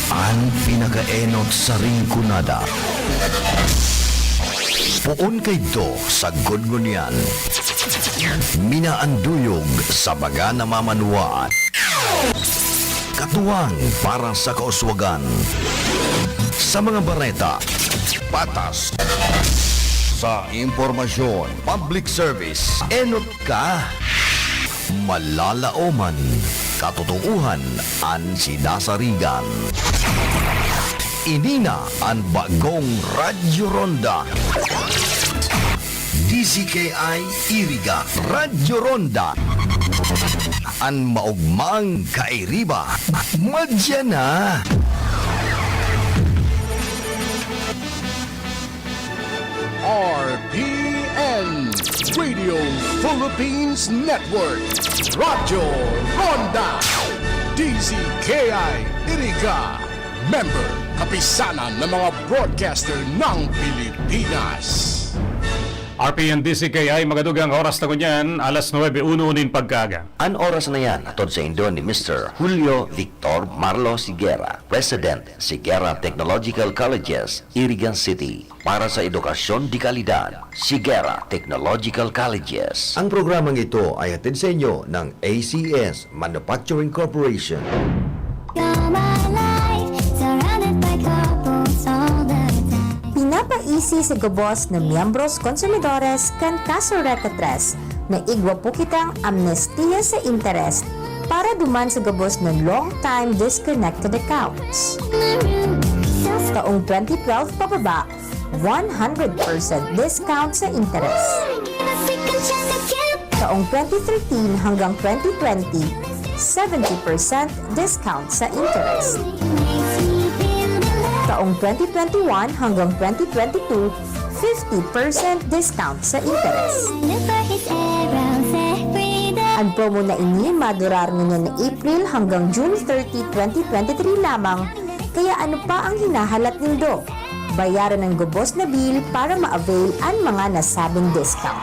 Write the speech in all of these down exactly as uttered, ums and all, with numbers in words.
An pinakaenot sa Rinconada. Poon kaidto sagkod ngunyan. Minaanduyog sa mga namamanwaan. Katuwang para sa kauswagan. Sa mga bareta, patas. Sa impormasyon, public service, enot ka. Malalaoman, katotoohan an sinasarigan. Ini na an bagong Radyo Ronda. D Z K I Iriga, Radyo Ronda. An maogmang kairiba, madya na. R P N, Radio Philippines Network, Radyo Ronda, D Z K I Iriga, member, Kapisanan ng mga Broadcaster ng Pilipinas. R P N D Z K I, mga dugang, oras na ngunyan, alas nuebe uno nin pagkaaga. An oras na yan, hatod saindo ni Mister Julio Victor Marlo Sigera, President, Sigera Technological Colleges, Iriga City, para sa edukasyon de kalidad, Sigera Technological Colleges. Ang programang ito ay hatid sa inyo ng A C S Manufacturing Corporation. You're my life, surrounded by couples all the time. Pinapaisi sa gabos na miyembros konsumidores kan Kaso Reka tres na igwa po kitang amnestiya sa interes para duman sa gabos na long time disconnected accounts. Taong twenty twelve pababa, one hundred percent discount sa interes. Taong twenty thirteen hanggang twenty twenty, seventy percent discount sa interes. Taong twenty twenty-one hanggang twenty twenty-two, fifty percent discount sa interes. Ang promo na ini madurar ngunyan na April hanggang June thirty, twenty twenty-three lamang, kaya ano pa ang hinahalat nindo? Bayaran ang gabos na bill para ma-avail an mga nasabing discount.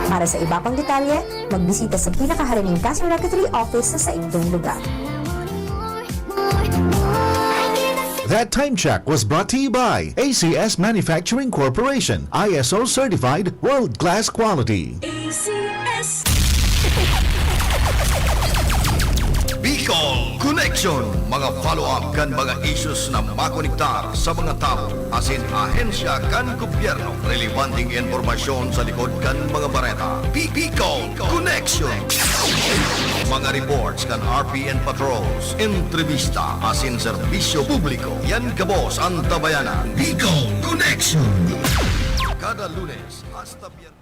Para sa iba pang detalye, magbisita sa pinakaharining Kaso Reka three office sa saindong lugar. That time check was brought to you by A C S Manufacturing Corporation, I S O certified, world-class quality. A C S. Bicol Connection, mga follow-up kan mga issues na makonektar sa mga tawo asin ahensya kan gobyerno. Relebanteng impormasyon sa likod kan mga bareta. Bi-, Bicol Connection. Mga reports kan R P N patrols, entrevista asin serbisyo publiko. Yan gabos an tabayanan. Bicol Connection. Kada Lunes hasta Biyernes.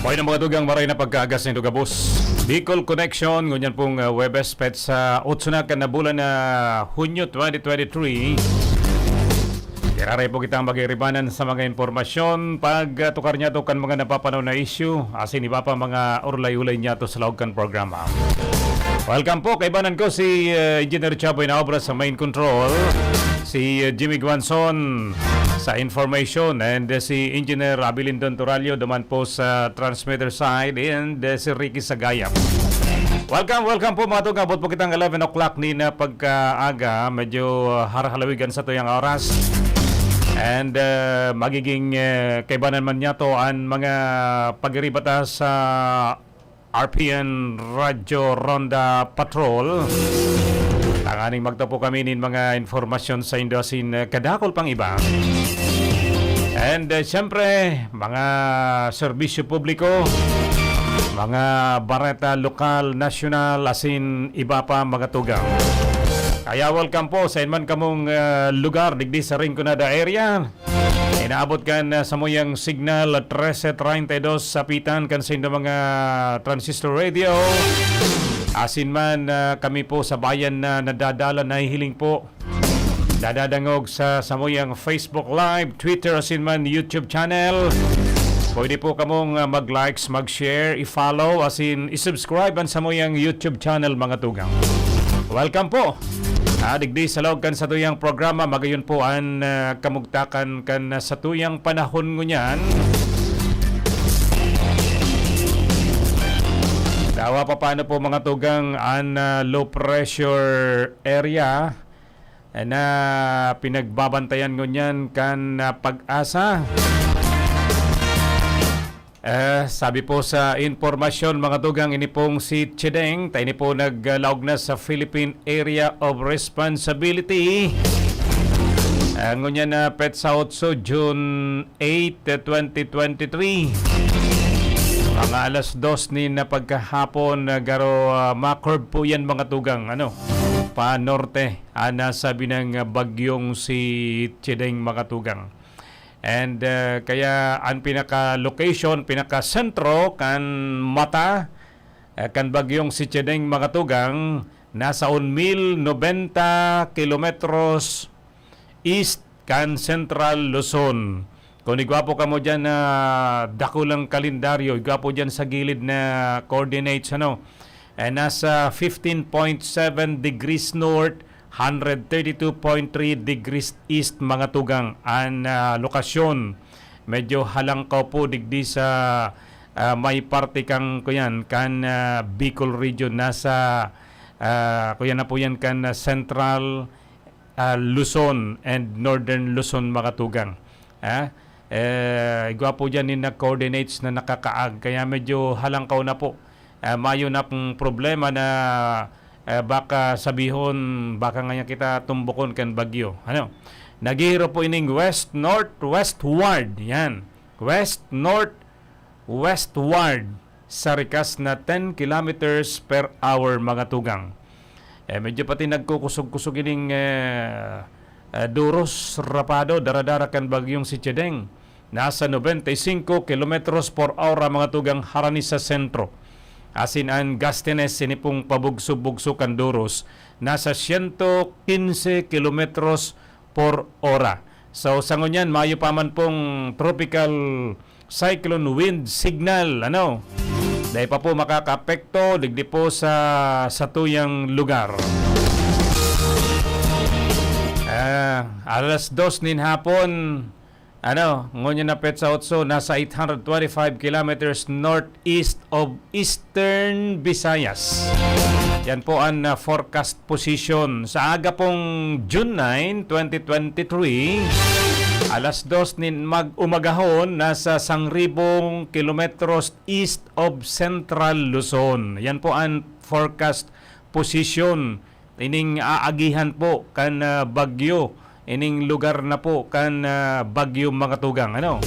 Mayo na mga dugang, maray na pagkaaga sa indo gabos. Bicol Connection, ngunyan pong, ah, Huwebes, petsa otso na kan bulan na Hunyo twenty twenty-three. Giraray po kitang magiribanan sa mga impormasyon, pagtukar niyato kan mga napapanahon na isyu, asin iba pa mga urlay-ulay niyato sa laog kan programa. Welcome po, kaibanan ko si, eh, Engineer Chaboy na obra sa main control, si, eh, Jimmy Guanzon sa information, and, eh, si Engineer Abilindon Turalio duman po sa transmitter side, and, eh, si Ricky Sagayap. Welcome, welcome po, mga tugang. Abot po kitang eleven o'clock ni na pagkaaga. Medyo, uh, harhalawigan sa tuyang oras. And, uh, magiging, uh, kaibanan man niyato an mga pagiribata sa R P N Radyo Ronda Patrol. Tanganing magtapo kami nin mga informasyon sa indo asin, uh, kadakol pang iba. And, uh, siyempre, mga serbisyo publiko, mga bareta lokal, nasyonal, asin iba pa mga tugang. Kaya welcome po sa inman kamong, ah, lugar digdi sa Rinconada area. Inaabot kan, ah, samuyang signal trese treinta y dos sa pitan kan saindo mga transistor radio. Asin man, ah, kami po sa bayan na nadadala, nahihiling po, nadadangog sa samuyang Facebook Live, Twitter, asin man YouTube channel. Pwede po kamong, ah, mag-likes, mag-share, i-follow, asin i-subscribe an samuyang YouTube channel, mga tugang. Welcome po. Ah, digdi sa laog kan satuyang programa, magayon po an, ah, kamugtakan kan, ah, satuyang panahon ngunyan. Dawa pa paano po, mga tugang, an, ah, low pressure area na pinagbabantayan ngunyan kan, ah, PAGASA. Eh, sabi po sa impormasyon, mga tugang, ini pong si Chedeng, ta ini po naglaog na sa Philippine Area of Responsibility. Ah, ngunyan na petsa otso, June eight, twenty twenty-three. Mga alas dos ni na pagkahapon, ah, garo, ah, ma-curve po yan, mga tugang, ano, pa norte, ah, nasabi ng, ah, bagyong si Chedeng, mga tugang. And, ah, kaya ang pinaka-location, pinaka-sentro kan mata, ah, kan bagyong si Chedeng, mga tugang, nasa one mil nobenta kilometros east kan Central Luzon. Kung igwa po kamo dyan na dakulang kalendaryo, igwa po dyan sa gilid na coordinates, ano, eh, nasa fifteen point seven degrees north, hundred thirty-two point three degrees east, mga tugang, an, ah, lokasyon. Medyo halangkaw po digdi sa, ah, may parte kang, kuyan, kan, ah, Bicol region. Nasa, ah, kuyan na po yan kan, ah, Central, ah, Luzon and Northern Luzon, mga tugang. Ah, eh, igwa po dyan nin nag-coordinates na nakakaag, kaya medyo halangkaw na po. Ah, mayo na pong problema na, ah, baka sabihon, baka ngayon kita tumbukon kan bagyo. Ano? Naghihiro po ining west-northwestward. Yan. West-northwestward sa rikas na ten kilometers per hour, mga tugang. Eh, medyo pati nagkukusog-kusog ining, eh, eh, duros rapado, daradara kan bagyong si Chedeng. Nasa nobenta y singko kilometros por hora, mga tugang, harani sa sentro. Asin an gustiness, ini pong pabugso-bugso kan duros, nasa siyento kinse kilometros por hora. So, sa ngunyan, mayo pa man pong tropical cyclone wind signal, ano? Dai pa po makakaapekto digdi po sa satuyang lugar. Ah, alas dos nin hapon, ano, ngunyan na petsa otso, nasa eight hundred twenty-five kilometers northeast of Eastern Visayas. Yan po an, ah, forecast position. Sa aga pong June nine, twenty twenty-three, alas dos nin mag-, umagahon, nasa sangribong kilometros east of Central Luzon. Yan po an forecast position. Ining aagihan po kan, ah, bagyo. Ining lugar na po kan, ah, bagyo, mga tugang. Ano?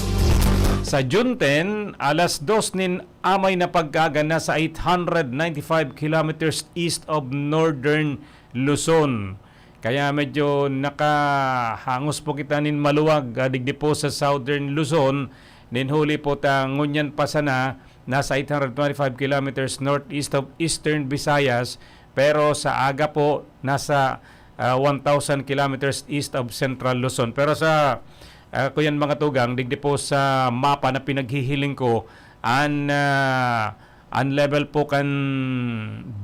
Sa June ten, alas dos nin amay na pagkaaga, nasa eight hundred ninety-five kilometers east of Northern Luzon. Kaya medyo nakahangos po kita nin maluwag, ah, digdi po sa Southern Luzon. Nin huli po ta ngunyan pa sana, nasa eight hundred twenty-five kilometers northeast of Eastern Visayas, pero sa aga po, nasa, ah, one thousand kilometers east of Central Luzon. Pero sa, ah, kuyan, mga tugang, digdi po sa mapa na pinaghihiling ko, an, ah, an level po kan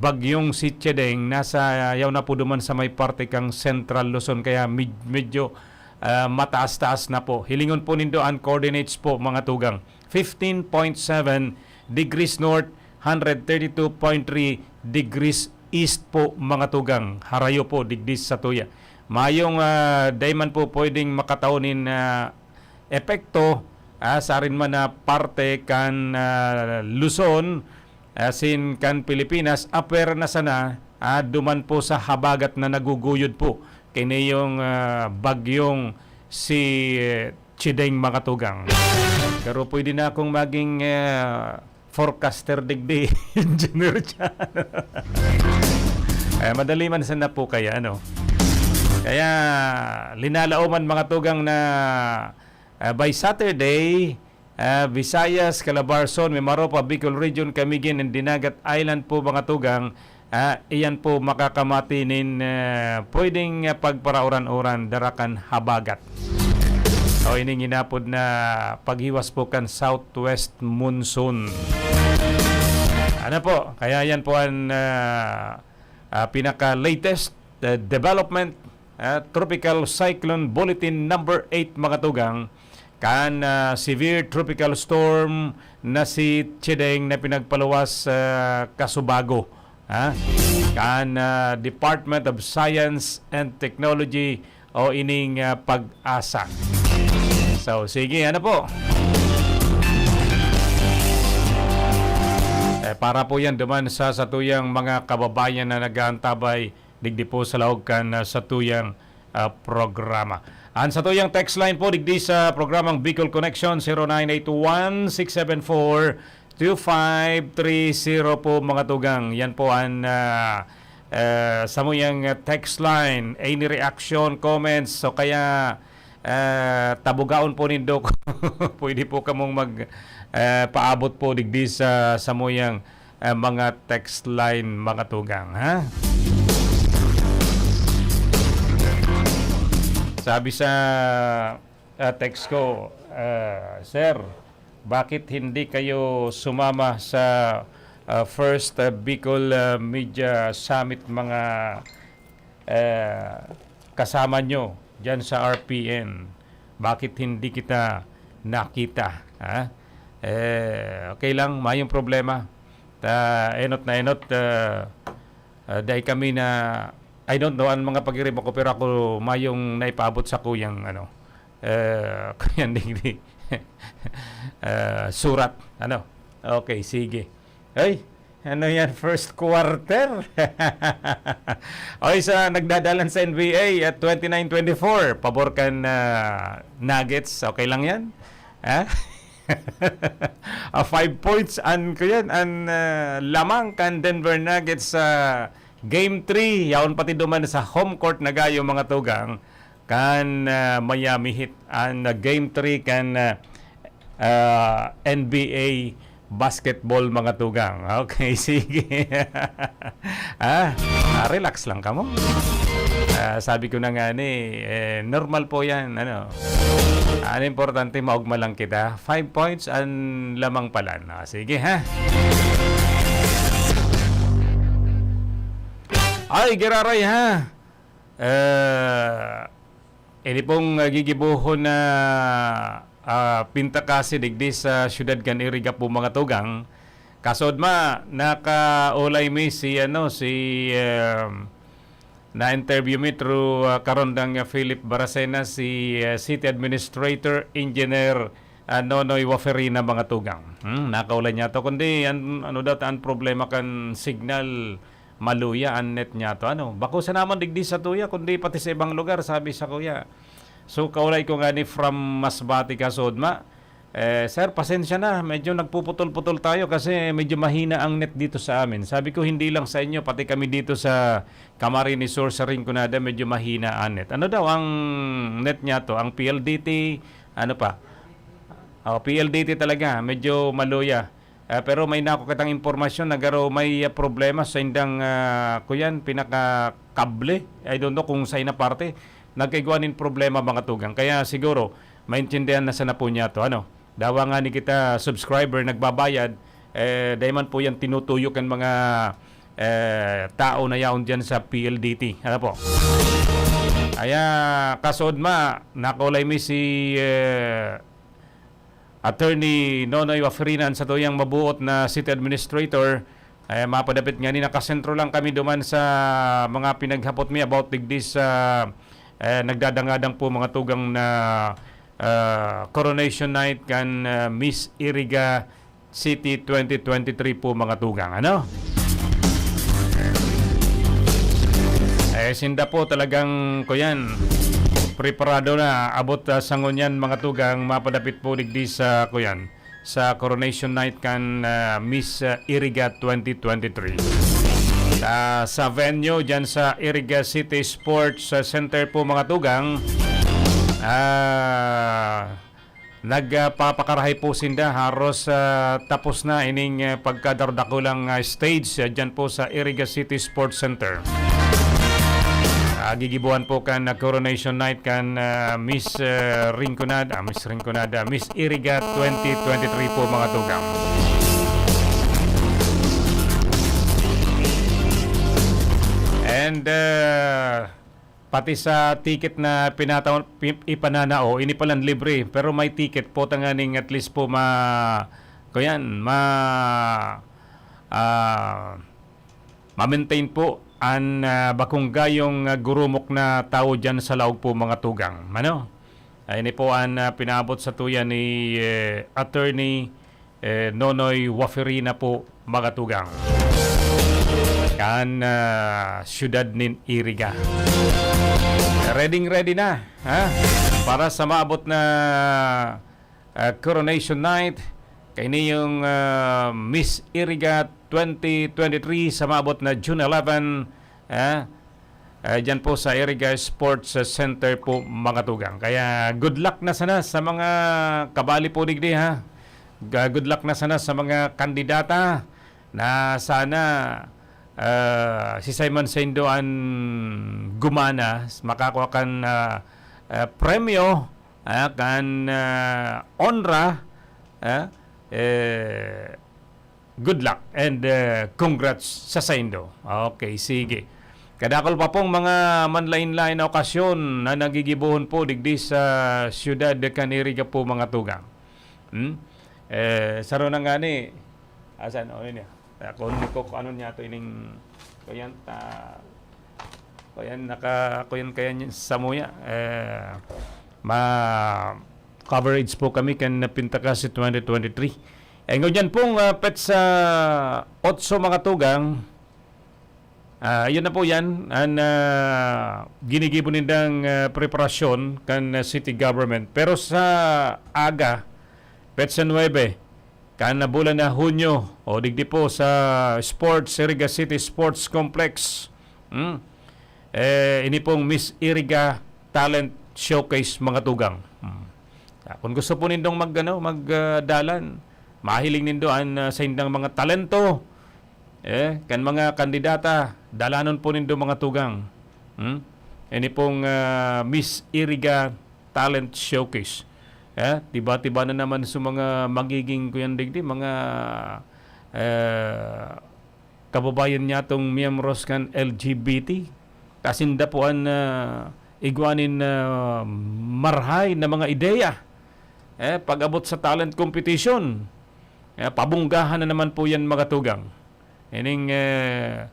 bagyong si Chedeng, nasa yaw na po duman sa may parte kang Central Luzon, kaya med-, medyo, ah, mataas-taas na po. Hilingon po nindo an coordinates po, mga tugang. Fifteen point seven degrees north, hundred thirty-two point three degrees east po, mga tugang. Harayo po, digdi sa tuya. Mayong, ah, dai man po pwedeng makatao nin, ah, epekto, ah, sa arin man na parte kan, ah, Luzon, asin kan Pilipinas, apwera na sana, ah, duman po sa habagat na naguguyod po kiniyong, ah, bagyong si, eh, Chideng, mga tugang. Pero pwede na akong maging, ah, forecaster digdi, Engineer Chan. Eh, madali man sana po kaya, ano? Kaya, linalaoman, mga tugang, na, ah, by Saturday, ah, Visayas, Calabarzon, Mimaropa, Bicol Region, Camiguin, and Dinagat Island po, mga tugang, ah, iyan po makakamati nin, ah, pwedeng, ah, pagparauran-uran, darakan habagat. o ining inapod na paghiwas po kan southwest monsoon. Ano po, kaya yan po ang, ah, ah, pinaka-latest, ah, development, ah, Tropical Cyclone Bulletin number eight, mga tugang, kan, ah, severe tropical storm na si Chideng na pinagpaluwas sa Kasubago, ha? Kan, ah, Department of Science and Technology o ining, ah, PAGASA. So, sige, ano po? Eh, para po yan duman sa satuyang mga kababayan na nag-aantabay digdi po sa laog kan, ah, satuyang, ah, programa. Ang satuyang text line po digdi sa programang Bicol Connection, zero nine eight one, six seven four, two five three zero po, mga tugang. Yan po ang, ah, ah, samuyang, ah, text line. Any reaction, comments, o kaya, ah, tabugaon po nindo, pwede po kamong mag, ah, paabot po digdi sa samuyang, ah, mga text line, mga tugang, ha? Sabi sa, ah, text ko, ah, "Sir, bakit hindi kayo sumama sa, ah, first, ah, Bicol, ah, Media Summit, mga, ah, kasama nyo dyan sa R P N? Bakit hindi kita nakita?" Ha? Eh, okay lang, mayong problema. Ta, enot na enot, ah, ah, dai kami na, I don't know ang mga pag-irimo ko, pero ako mayong naipaabot sa kuyang, ano, eh, kuyang digdi. Ah, surat, ano. Okay, sige. Ay, ano yan? First quarter? Oy, sa nagdadalan sa N B A at twenty-nine twenty-four, pabor kan, ah, Nuggets, okay lang yan? Ha? Ah, five points an, kuyan, an, ah, lamang kan Denver Nuggets sa Game three. Yaon pati duman sa home court na gayo, mga tugang, kan, ah, Miami Heat. An, ah, Game three kan, ah, ah, N B A basketball, mga tugang. Okay, sige. Ah, ah, relax lang kamo. Ah, sabi ko na nga ni, eh, normal po yan, ano. Ang importante, maugma lang kita. Five points an lamang pala. Ah, sige, ha? Ay, giraray, ha? Eh, ini pong, ah, gigibohon na, ah, pintakasi digdi sa siyudad kan Iriga po, mga tugang. Kasod ma, nakaulay mi si, ano, si, um, na-interview mi through, ah, karondang, ah, Philip Baracena, si, ah, City Administrator Engineer, ah, Nonoy Waferina, mga tugang. Hmm, nakaulay niya to. Kundi, an-, ano daw ta, ang problema kan signal, maluya an net niya to. Ano, bako sa naman digdi sa tuya, kundi pati sa ibang lugar, sabi sa kuya. So, kaulay ko nga ni from Masbate, Kasod ma. Eh, sir, pasensya na. Medyo nagpuputol-putol tayo kasi medyo mahina ang net dito sa amin. Sabi ko, hindi lang sa inyo, pati kami dito sa Camarines Sur, sa Rinconada, medyo mahina ang net. Ano daw ang net niya to? Ang P L D T, ano pa? Oh, P L D T talaga, medyo maluya. Ah, pero may nako kitang impormasyon na garo may, ah, problema sa indang, ah, kuyan, pinaka-kable. I don't know kung sa ina parte. Nagkaigwa nin problema, mga tugang. Kaya siguro, maintindihan na sana po niya to. Ano? Dawa nga ni kita subscriber nagbabayad, eh, dahil man po yan tinutuyok ang mga, eh, tao na yaon dyan sa P L D T. Ano po? Kaya, Kasod ma, nakaulay mi si, eh, Attorney Nonoy Wafrinan sa tuyang mabuot na City Administrator. Eh, mapadapit nga ni, nakasentro lang kami duman sa mga pinaghapot mi about digdi sa, eh, nagdadangadang po, mga tugang, na, ah, Coronation Night kan, ah, Miss Iriga City twenty twenty-three po, mga tugang. Ano? Eh, sinda po talagang, kuyan, preparado na. Abot, ah, sa ngunyan, mga tugang, mapadapit po digdi sa, kuyan, sa Coronation Night kan, ah, Miss, ah, Iriga twenty twenty-three. Ah, sa venue, dyan sa Iriga City Sports, ah, Center po, mga tugang, ah, nagpapakarahay po sinda. Haros, ah, tapos na ining, ah, pagkadakulang, ah, stage, ah, dyan po sa Iriga City Sports Center. Ah, gigibuhan po kan, ah, coronation night kan, ah, Miss, ah, Rinconada, ah, Miss Rinconada, Miss Iriga twenty twenty-three po, mga tugang. And, ah, pati sa ticket na pinataw-, pi-, ipananao, ini palan libre, pero may ticket po tanganing at least po ma-, kuyan, ma-, ah, ma-maintain po an, ah, bakong gayong, ah, gurumok na tawo diyan sa laog po, mga tugang. Ano? Ay, ini po an, ah, pinaabot sa tuya ni, eh, Attorney, eh, Nonoy Waferina po, mga tugang. Kan, ah, siyudad nin Iriga. Ready, ready na, ha? Para sa maabot na, ah, coronation night, kaini yung, ah, Miss Iriga twenty twenty-three sa maabot na June eleven, ah, ah, dyan po sa Iriga Sports Center po, mga tugang. Kaya good luck na sana sa mga kabali po digdi, ha. Ga-, good luck na sana sa mga kandidata na sana, ah, si Simon Sendo an gumana, makakua kan, ah, ah, premyo, ah, kan, ah, onra, ah, eh, good luck and, eh, congrats sa saindo. Okay, sige. Kadakol pa pong mga manlain-lain na okasyon na nagigibohon po digdi sa siyudad kan Iriga po, mga tugang. Hmm? Eh, saro na ngani. Asan? O, yun yan. Ako, ko, ano niya to ining, kuyan, ta, kuyan, naka, kuyan, kaya niya, samuya. Eh, ma, coverage po kami kan Pintakasi twenty twenty-three. Eh, ngunyan pong, ah, petsa otso, mga tugang, ah, yun na po yan, an, ah, ginigibo nindang, ah, preparasyon kan, ah, city government. Pero sa aga, petsa nuebe, kan bulan na Hunyo, o digdi po sa Sports, Iriga City Sports Complex. Hmm? Eh, ini pong Miss Iriga Talent Showcase, mga tugang. Hmm. Ah, kung gusto po nindong mag, ano, mag, ah, dalan, mahiling nindo an, ah, saindang mga talento, eh, kan mga kandidata, dalanon po nindo, mga tugang. Hmm? Ini pong, ah, Miss Iriga Talent Showcase. Eh, tiba-tiba na naman sa mga magiging, kuyan digdi, mga, eh, kababayan niya tong miyembros kan L G B T. Kasinda po an, ah, igwa nin, ah, marahay na mga ideya, eh, pag-abot sa talent competition. Eh, pabunggahan na naman po yan, mga tugang. Ining, eh,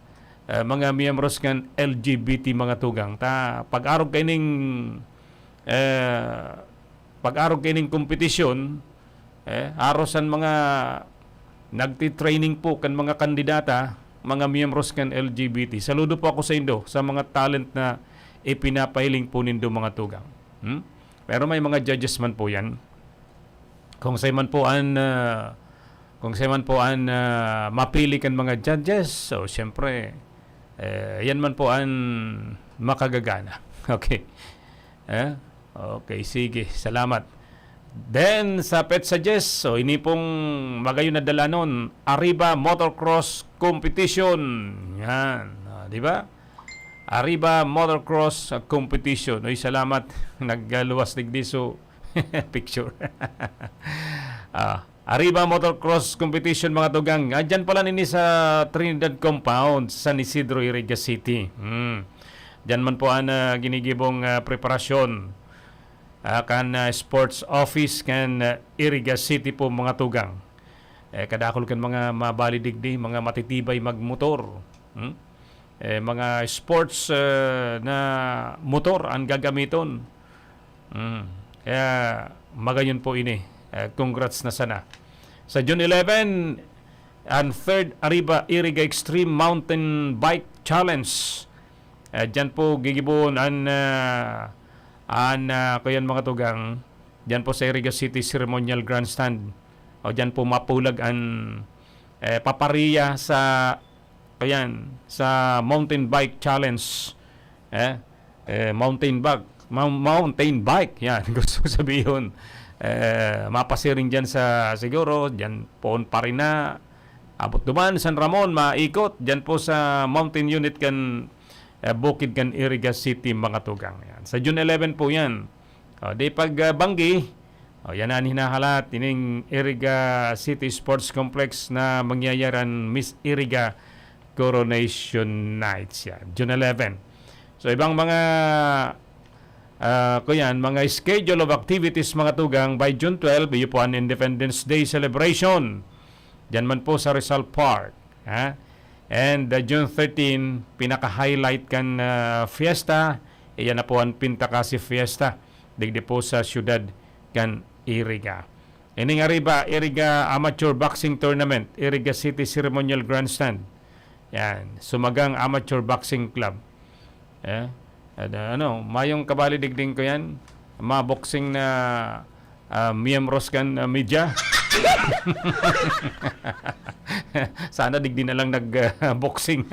eh, mga miyembros kan L G B T, mga tugang. Ta, pag-arog kaining, eh, pag-arog kaining kompetisyon, eh, aros an mga nagti-training po kan mga kandidata, mga miyembros kan L G B T. Saludo po ako sa indo, sa mga talent na ipinapahiling po nindo, mga tugang. Hmm? Pero may mga judges man po yan. Kung sa man po an, ah, kung sa man po an, ah, mapili kan mga judges, so siyempre, eh, yan man po an makagagana. Okay. Eh? Okay, sige. Salamat. Then, sa petsa diyes, so ini pong magayon na dalanon, Arriba Motocross Competition. Yan. Ah, di ba? Arriba Motocross, ah, Competition. Uy, salamat. Nagluwas digdi, so, picture. Ah, Arriba Motocross Competition, mga tugang. Ah, dyan pala nini sa Trinidad Compound, San Isidro, Iriga City. Hmm. Dyan man po an, ah, ginigibong, ah, preparasyon, ah, kan, ah, sports office kan, ah, Iriga City po, mga tugang. Eh, kadakol kan mga mabali digdi, mga matitibay magmotor. Hmm? Eh, mga sports, eh, na motor ang gagamiton. Hmm. Kaya magayon po ini. Eh, congrats na sana. Sa June eleven, ang third Arriba Iriga Extreme Mountain Bike Challenge. Eh, dyan po gigibohon an, ah, an, ah, kuyan, mga tugang. Dyan po sa Iriga City Ceremonial Grandstand. O dyan po mapulag an, eh, papariya sa, ayan, sa mountain bike challenge. Eh, eh, mountain bike, mou-, mountain bike, yan, gusto ko sabihin. Eh, mapasiring dyan sa, siguro, dyan poon pa rin na, abot duman, San Ramon, maikot, dyan po sa mountain unit kan eh, bukid kan Iriga City, mga tugang. Yan. Sa June eleven po yan. O, di pag, ah, banggi, o, yan ang hinahalat, ining Iriga City Sports Complex na mangyayaran Miss Iriga Coronation Nights. Yan, June eleven. So, ibang mga, ah, kuyan, mga schedule of activities, mga tugang, by June twelve, iyo po ang Independence Day celebration. Diyan man po sa Rizal Park. Ha? And, uh, June thirteen, pinaka-highlight kan, uh, fiesta, iyan na po ang Pintakasi Fiesta, digdi po sa siyudad kan Iriga. Ining Arriba, Iriga Amateur Boxing Tournament, Iriga City Ceremonial Grandstand. Yan, Sumagang Amateur Boxing Club. Eh, ano, ano, mayong kabali digding ko yan. Mga boxing na, ah, miyembros kan, ah, media. Sana digdi na lang nag, ah, boxing.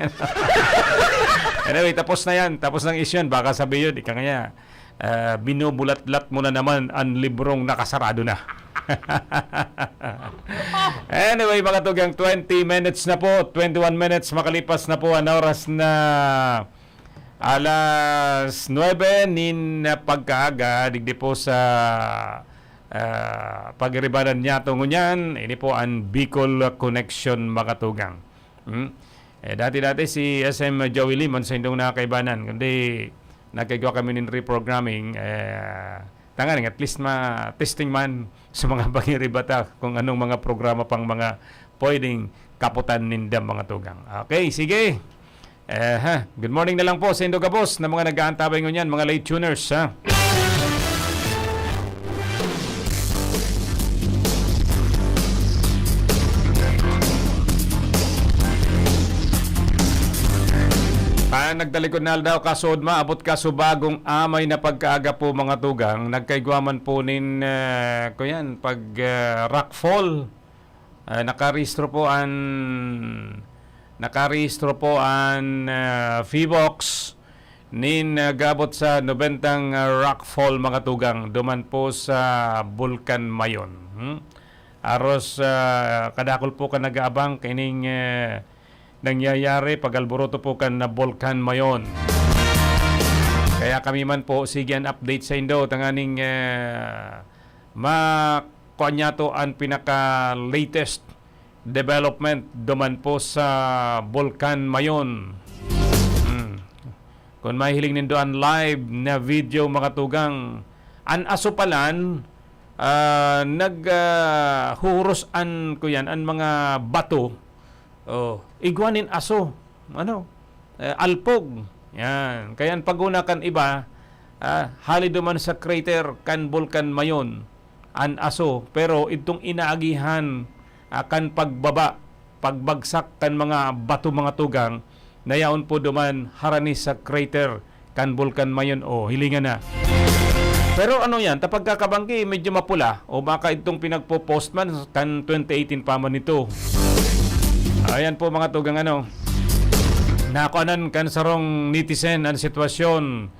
Anyway, tapos na yan. Tapos ng issue yan. Baka sabi yun, ika nga, ah, binubulatlat mo na naman ang librong nakasarado na. Anyway, mga tugang, twenty minutes na po, twenty-one minutes makalipas na po ang oras na alas nuebe nin pagkaaga, digdi po sa, ah, pagiribanan niya tungo niyan, ini po ang Bicol Connection, mga tugang. Hmm? Eh, dati-dati si S M Joey Lim, ang saindong nakakaibanan, kundi nagkagawa kami nin reprogramming, eh, tanganing at least ma-testing man sa mga pagiriba ta kung anong mga programa pang mga pwedeng kaputan ninda, mga tugang. Okay, sige. Eh, ha. Good morning na lang po sa indo gabos na mga nag-aantabay ngunyan, mga late tuners, ha. Ah, nagtalikod na aldaw, kasod maabot ka so bagong amay na pagkaaga po, mga tugang. Nagkaigwa man po nin, eh, kuyan, pag, eh, rockfall. Eh, nakarehistro po an, nakarehistro po an, eh, Phivolcs nin, eh, gabot sa nobentang, eh, rockfall, mga tugang, duman po sa Bulkan Mayon. Hmm? Aros, ah, kadakul po kan nag-aabang kaining, eh, nangyayari pag-alboroto po kan na Bulkan Mayon. Kaya kami man po, sige an update sa indo, tanganing, eh, ma-, kuan niya to an pinaka-latest development duman po sa Bulkan Mayon. Hmm. Kung mahiling nindo an live na video, mga tugang, an aso palan, ah, nag, ah, huhuros an, kuyan, an mga bato. Oh, igwa nin aso, ano, eh, alpog. Yan. Kaya an paguna kan iba, ah, hali duman sa crater kan Bulkan Mayon, an aso, pero idtong inaagihan, ah, kan pagbaba, pagbagsak kan mga bato, mga tugang, na yaon po duman harani sa crater kan Bulkan Mayon, o hilingan na. Pero ano yan, ta pagkakabanggi, medyo mapula, o baka itong pinagpo-post man kan twenty eighteen pa man ito. Ayan po, mga tugang, ano, nakuanan kan sarong netizen ang sitwasyon.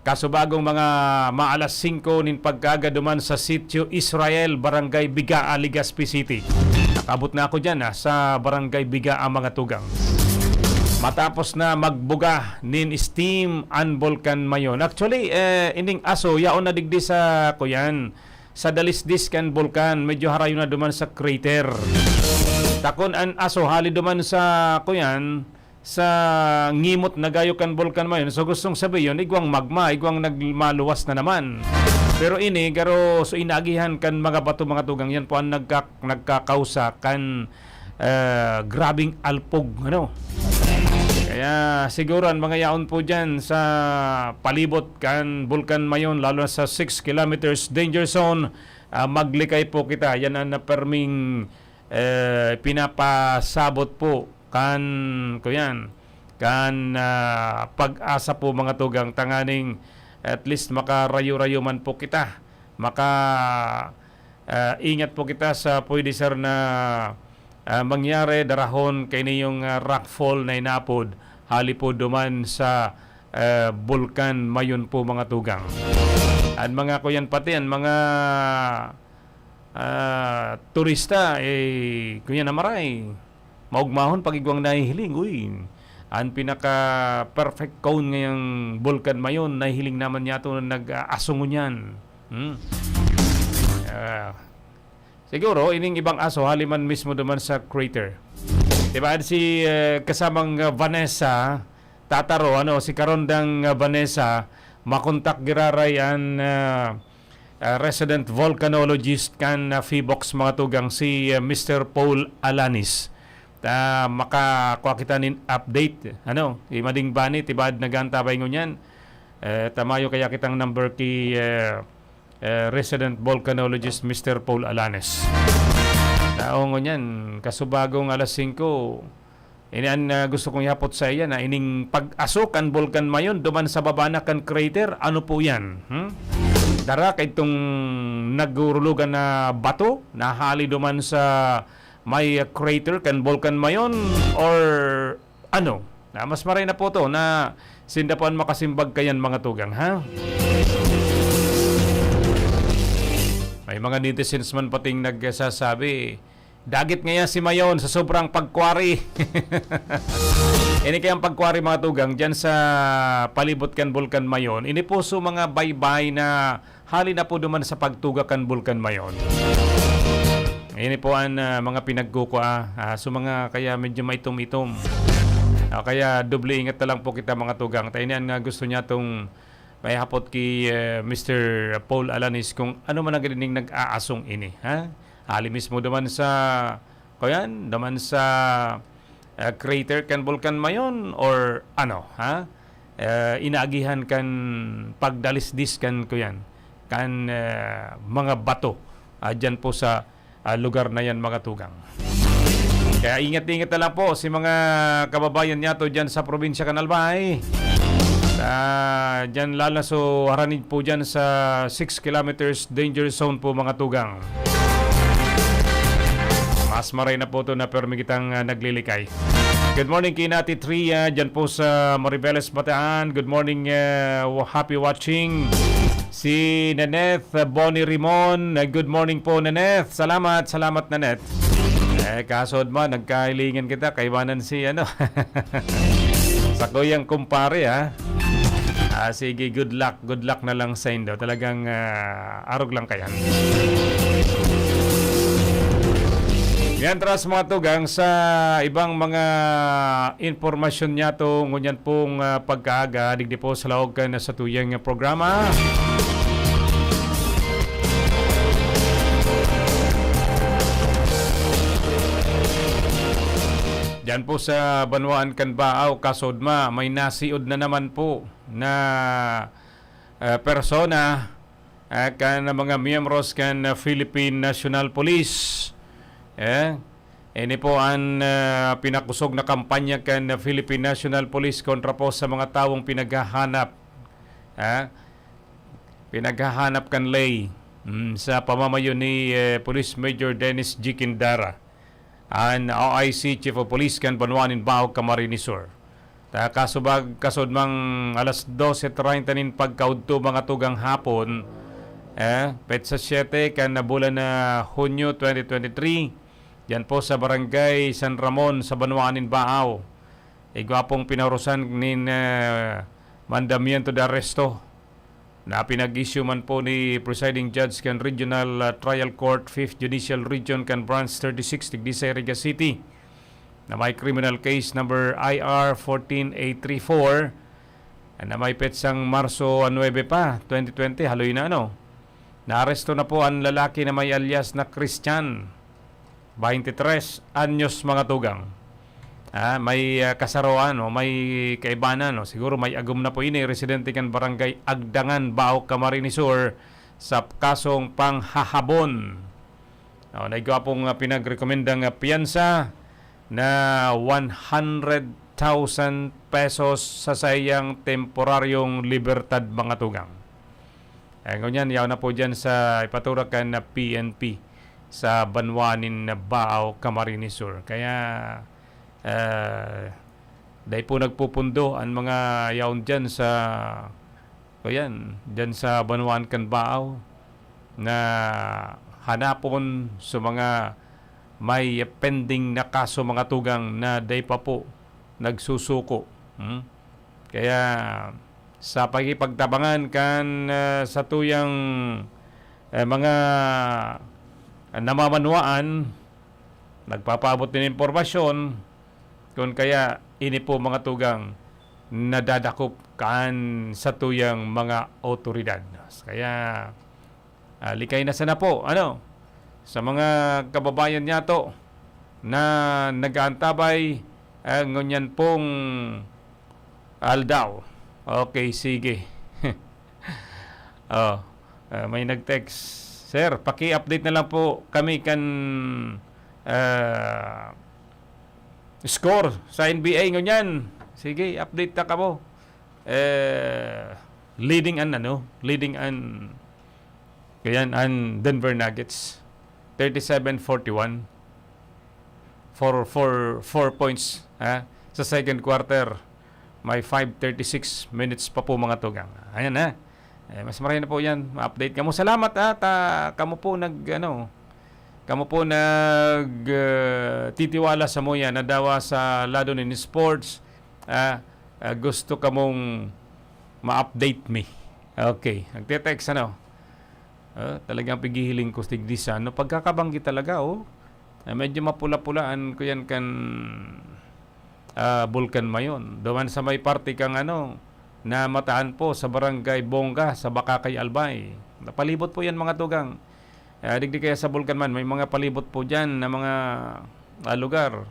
Kasubagong mga maalas singko nin pagkaaga duman sa Sitio Israel, Barangay Bigaa, Legazpi City. Nakabot na ako dyan, ah, sa Barangay Bigaa, mga tugang. Matapos na magbuga nin steam an Bulkan Mayon. Actually, eh, ining aso, yaon na digdi sa, kuyan, sa dalisdis kan bulkan. Medyo harayo na duman sa crater. Takon an aso, hali duman sa, kuyan, sa ngimot na gayo kan Bulkan Mayon. So, gustong sabihin, igwang magma, igwang nagmaluwas na naman. Pero ini, garo, so, inaagihan kan mga bato, mga tugang, yan po ang nagka-, nagkakausa kan, eh, grabing alpog, ano? Kaya siguro ang mga yaon po dyan sa palibot kan Bulkan Mayon, lalo na sa six kilometers danger zone, ah, maglikay po kita. Yan ang naperming, eh, pinapasabot po kan, kuyan, kan, ah, PAGASA po, mga tugang, tanganing at least makarayo-rayo man po kita. Maka, ah, ingat po kita sa pwede, sir, na, ah, mangyari darahon kaini yung, ah, rockfall na inapod hali po duman sa, ah, Bulkan Mayon po, mga tugang. An mga, kuyan, pati an mga, ah, turista, eh, kuyan, na maray. Maugmahon pag igwang nahihiling, uy. An pinaka-perfect cone ngayang Bulkan Mayon, nahihiling naman niya ito na nag-aaso ngunyan. Hmm? Ah, siguro, ining ibang aso, hali man mismo duman sa crater. Diba, si, eh, kasamang, ah, Vanessa Tataro, ano, si Karondang, ah, Vanessa, makontak giraray an, ah, ah, resident volcanologist kan, ah, Phivolcs, mga tugang, si, ah, Mister Paul Alanis. Ta, makakua kita nin update, ano, i mading bani, tibaad nag-aantabay ngunyan. Eh, ta mayo kaya kitang number ki, eh, eh, resident volcanologist Mister Paul Alanis. Tao ngunyan, kasubagong alas singko, ini an, ah, gusto kong ihapot sa iya na ining pag-aso kan Bulkan Mayon duman sa baba na kan crater, ano po yan? Hmm? Dara kaitong nagurulugan na bato, nahali duman sa may, ah, crater kan Bulkan Mayon, or ano? Na mas maray na po to na sinda po an makasimbag kayan, mga tugang, ha? May mga netizens man pating nagsasabi, "Dagit ngaya si Mayon sa sobrang pagkwari." Ini kayang pagkwari, mga tugang, dyan sa palibot kan Bulkan Mayon. Ini po so mga baybay na hali na po duman sa pagtuga kan Bulkan Mayon. Ini po an, ah, mga pinagkukua, ah, so mga kaya medyo maitom-itom. Ah, kaya doble ingat na lang po kita, mga tugang. Ta ini an nga gusto niya tong maihapot ki, eh, Mister Paul Alanis kung ano man ang ganining nag-aasong ini, ha? Hali mismo duman sa, kuyan, duman sa, eh, crater kan Bulkan Mayon or ano, ha? Eh, inaagihan kan pagdalisdis kan, kuyan, kan, eh, mga bato, ah, dyan po sa, ah, lugar na yan, mga tugang. Kaya ingat-ingat na lang po si mga kababayan niyato dyan sa probinsya kan Albay. Ah, dyan lalo na so haranig po dyan sa six kilometers danger zone po, mga tugang. Mas maray na po to na permi kitang, ah, naglilikay. Good morning kay Nati Tria, dyan po sa Mariveles, Bataan. Good morning, ah, happy watching. Si Neneth, ah, Bonnie Rimon. Ah, good morning po, Neneth. Salamat, salamat, Neneth. Eh, kasod mo, nagkahilingan kita, kaibanan si, ano, sa kuyang kumpare, ha? Ah, sige, good luck. Good luck na lang sa indo. Talagang, ah, arog lang kayan. Yan, tras, mga tugang, sa ibang mga impormasyon niyato, ngunyan pong, ah, pagkaaga, digdi po sa laog kan satuyang programa. Diyan po sa banwaan kan Baao, kasodma, may nasiod na naman po na, ah, persona, ah, kan mga miyembros kan Philippine National Police. Eh, ini po an, ah, pinakosog na kampanya kan Philippine National Police kontra po sa mga tawong pinaghahanap, ah, pinaghahanap kan lay, mm, sa pamamayo ni, eh, Police Major Dennis G Quindara, an O I C Chief of Police kan banwaan nin Baao, Camarines Sur. Ta kasubag, kasod mang alas dose treinta nin pagkaudto, mga tugang, hapon, eh, petsa siete kan bulan na Hunyo twenty twenty-three, diyan po sa Barangay San Ramon sa banwaan nin Baao, igwa pong pinarusan nin, eh, mandamiento de arresto na pinag-issue man po ni Presiding Judge kan Regional, ah, Trial Court, Fifth Judicial Region kan Branch thirty-six, digdi sa Iriga City, na may criminal case number I R fourteen eight three four, na may petsang Marso nuebe pa, twenty twenty, haloy na, ano. Naaresto na po an lalaki na may alias na Christian, baintitres anyos, mga tugang. Ah, may, ah, kasaroan o may kaibanan, no? Siguro may agom na po ini, residente kan Barangay Agdangan, Baao, Camarines Sur, sa kasong panghahabon. O, na igwa pong, ah, pinagrekomendang, ah, piyansa na one hundred thousand pesos sa saiyang temporaryong libertad, mga tugang. Eh, ngunyan, yaon na po dyan sa ipaturak kan P N P sa banwa nin Baao, Camarines Sur. Kaya, eh, dai po nagpupundo an mga yaon dyan sa, o yan, dyan sa banwaan kan Baao na hanapon sa mga may pending na kaso, mga tugang, na dai pa po nagsusuko. Hmm? Kaya sa pakikipagtabangan kan, ah, satuyang, eh, mga namamanwaan, nagpapaabot nin impormasyon, kun kaya ini po, mga tugang, nadadakop kan satuyang mga awtoridad. Kaya, ah, likay na sana po, ano, sa mga kababayan niyato na nag-aantabay, ah, ngunyan pong aldaw. Okay, sige. Oh, ah, may nag-text, "Sir, paki-update na lang po kami kan, ah, score sa N B A ngunyan." Sige, update ta kamo. Eh, leading an ano, leading an, kayan, an Denver Nuggets, thirty-seven forty-one. For, for four points, ha? Sa second quarter, may five thirty-six minutes pa po, mga tugang. Ayan, ha? Eh, mas maray na po yan. Ma-update kamo. Salamat, ha? Ta, kamo po nag, ano, kamo po nag, ah, titiwala sa muya na dawa sa lado nin sports, ah, ah, gusto kamong ma-update mi. Okay. Nagte-text, ano? Ah, talagang pighihiling ko digdi sa, ano, pagkakabanggit talaga, oh. Ah, medyo mapula-pulaan ko yan kan, ah, Bulkan Mayon. Duman sa may parte kang, ano, na mataan po sa Barangay Bonga, sa Bacacay, Albay. Napalibot po yan, mga tugang. Ah, digdi kaya sa Bulkan man, may mga palibot po dyan na mga, ah, lugar.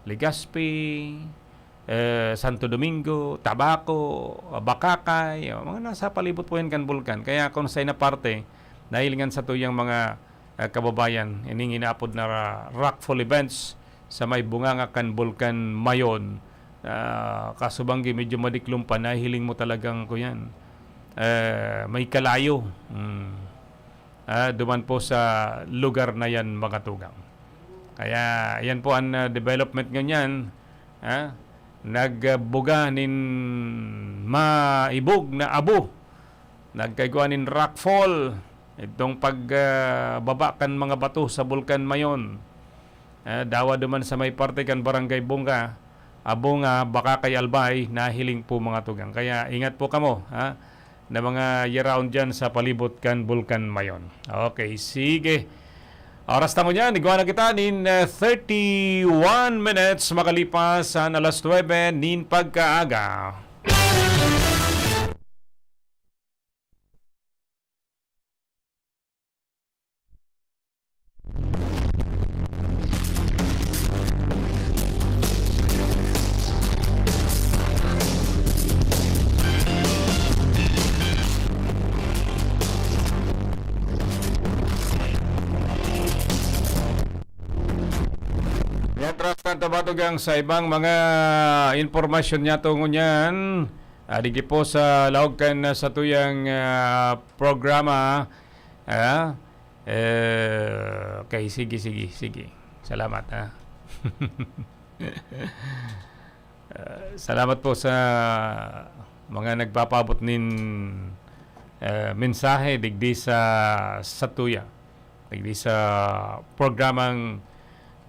Legazpi, eh, Santo Domingo, Tabaco, ah, Bacacay, oh, mga nasa palibot po yan kan Bulkan. Kaya kung sa ina parte, nahilingan sa tuyang mga, ah, kababayan, ining inaapod na ra-, rockfall events sa may bunganga kan Bulkan Mayon. Ah, kaso banggi, medyo madiklom pa, nahiling mo talagang, kuyan, eh, may kalayo. Hmm. Ah, duman po sa lugar na yan, mga tugang. Kaya, yan po ang, ah, development ngunyan, ah, nagbuga nin maibog na abo. Nagkaigwa nin rockfall. Itong pag, ah, baba kan mga bato sa Bulkan Mayon. Ah, dawa duman sa may parte kan Barangay Bonga, Abonga, Bacacay, Albay, nahiling po, mga tugang. Kaya ingat po kamo, ha, na mga yaraon dyan sa palibot kan Bulkan Mayon. Okay, sige. Oras na ngunyan, igwa na kita nin, eh, thirty-one minutes makalipas an alas nuebe nin pagkaaga. Mientras tanto, mga tugang, sa ibang mga impormasyon niyato ngunyan, ah, digdi po sa laog kan, ah, satuyang, ah, programa, ah, eh, okay, sige, sige, sige. Salamat, ha. Ah, salamat po sa mga nagpapaabot nin, ah, mensahe digdi sa, satuya, digdi sa programang,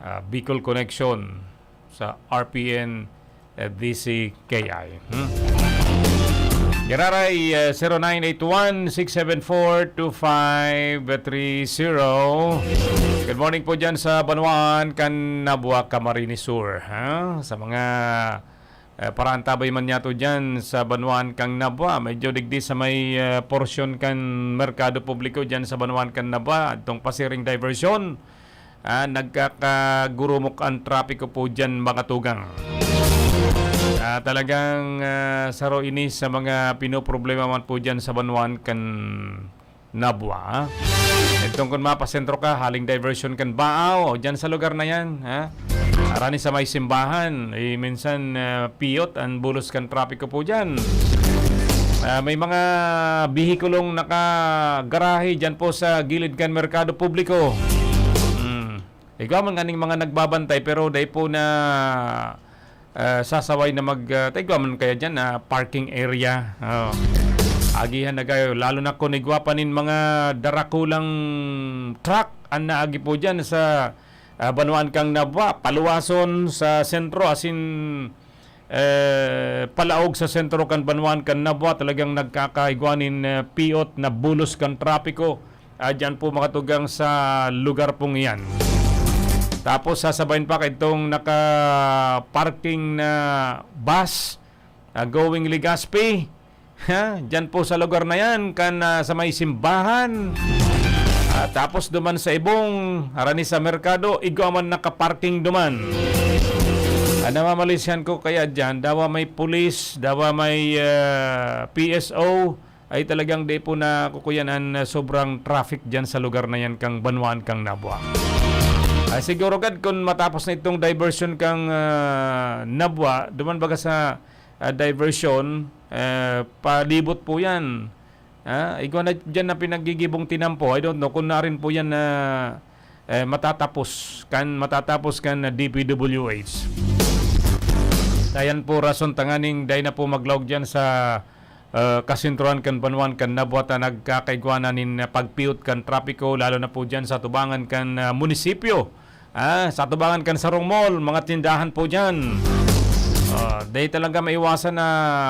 ah, Bicol Connection sa R P N, eh, D C K I. Hmm? Giraray, eh, zero nine eight one, six seven four, two five three zero. Good morning po dyan sa banwaan kan Nabua, Camarines Sur, ha? Sa mga, eh, paraantabay man niyato dyan sa banwaan kan Nabua, medyo digdi sa may, eh, porsyon kan merkado publiko dyan sa banwaan kan Nabua, itong pasiring diversion, ah, nagkakagurumok ang trapiko po dyan, mga tugang. Ah, talagang, ah, saro ini sa mga pinoproblema man po dyan sa banwaan kan Nabua. Itong kun mapasentro ka, haling diversion kan Baaw, o dyan sa lugar na yan, ha? Arani sa may simbahan, eh, minsan, ah, piyot ang bulos kan trapiko po dyan. Ah, may mga bihikulong nakagarahe dyan po sa gilid kan merkado publiko. Hmm. Igwa man kaning mga nagbabantay, pero dai po na, ah, sasaway na mag, ah, ta igwa man kaya dyan na parking area. Oh. Agihan na kayo, lalo na kun igwa pa nin mga darakulang truck an naagi po dyan sa, ah, banwaan kan Nabua, paluwason sa sentro, asin eh, palaog sa sentro kan banwaan kan Nabua, talagang nagkakaigwa nin, eh, piot na bulos kan trapiko. Ah, dyan po makatugang sa lugar pong iyan. Tapos sasabayan pa kaitong naka-parking na bus, ah, going Legazpi. Ha? Diyan po sa lugar na yan, kan, ah, sa may simbahan. Ah, tapos duman sa Ibong, harani sa merkado, igwa man nakaparking duman. Ah, namamalisyan ko kaya diyan, dawa may pulis, dawa may, ah, P S O, ay talagang di po na kukuyan an, ah, sobrang traffic diyan sa lugar na yan kang banwaan kang Nabua. Ah, siguro gad kung matapos na itong diversion kang, ah, Nabua, duman baga sa, ah, diversion, eh, palibot po yan. Ah, igwa na diyan na pinaggigibong tinampo. I don't know kung na rin po yan na, eh, matatapos kan, matatapos kan na D P W H. Ayan po rason tanganing dai na po maglaog diyan sa, eh, kasentrohan kan banwaan kan Nabua ta nagkakaigwa na nin, ah, pagpiyot kan trapiko, lalo na po diyan sa tubangan kan, ah, munisipyo. Ah, sa tubangan kan sarong mall, mga tindahan po diyan. Ah, dai talaga maiwasan na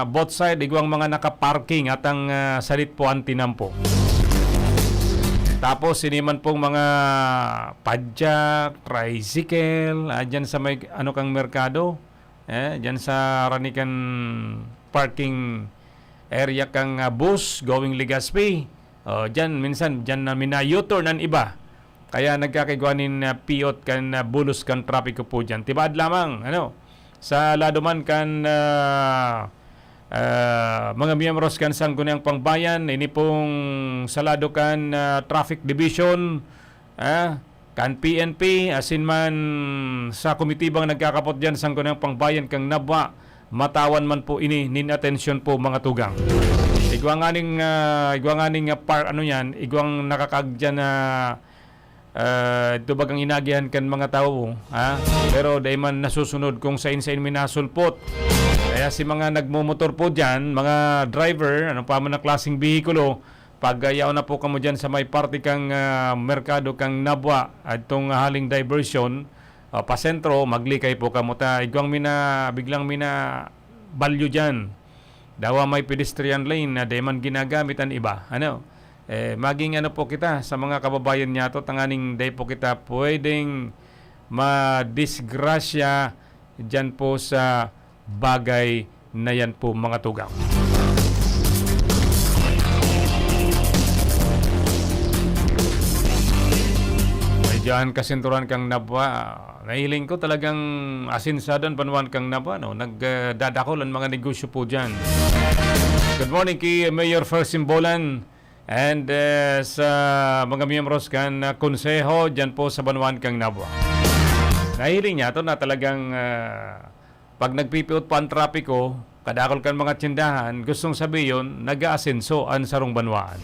both side, igwang mga nakaparking at ang, ah, salit po ang tinampo. Tapos, siniman pong mga padyak, tricycle, ah, dyan sa may, ano, kang merkado, eh, dyan sa ranikan parking area kang, ah, bus going Legazpi. Oh, dyan, minsan, dyan na mina-U-turn ang iba. Kaya nagkakaigwa nin, ah, piyot kan, ah, bulos kan trapiko po dyan. Tibaad lamang, ano, sa lado man kan, ah, ah, mga miyembros kan Sangguniang Pangbayan, ini pong sa lado kan, ah, Traffic Division, ah, kan P N P, asin man sa komitibang nagkakapot dyan, Sangguniang Pangbayan kang Nabua, matawan man po ini nin atensyon po, mga tugang. Igwa nganing, ah, igwa nganing, ah, par-, ano yan, igwang nakakaag dyan na, ah, ito bagang inagihan kan mga tao, ha? Pero dai man nasusunod kung sain-sain minasulpot. Kaya si mga nagmumotor po dyan, mga driver, ano pa man na klaseng behikulo, pag, ah, yaon na po kamo dyan sa may parte kang, ah, merkado kang Nabua, adtong haling diversion, ah, pasentro, maglikay po kamo ta igwang mina-, biglang minabalyo dyan. Dawa may pedestrian lane na dai man ginagamit an iba. Ano? Eh, maging ano po kita sa mga kababayan niyato, tanganing dai po kita pwedeng madisgrasya diyan po sa bagay na yan po, mga tugang. Medyo an kasinturan kang Nabua, nahiling ko talagang asin sa dan banwan kang Nabua, no? Nagdadakol ang mga negosyo po dyan. Good morning kay Mayor Fersin Bolan and, eh, sa mga miyembros kan, ah, konseho dyan po sa banwan kang Nabua. Nahiling niya to na talagang, ah, pag nagpipiot pa ang trapiko, kadakol kan mga tsindahan, gustong sabiyon, nag-aasenso an sarong banwaan.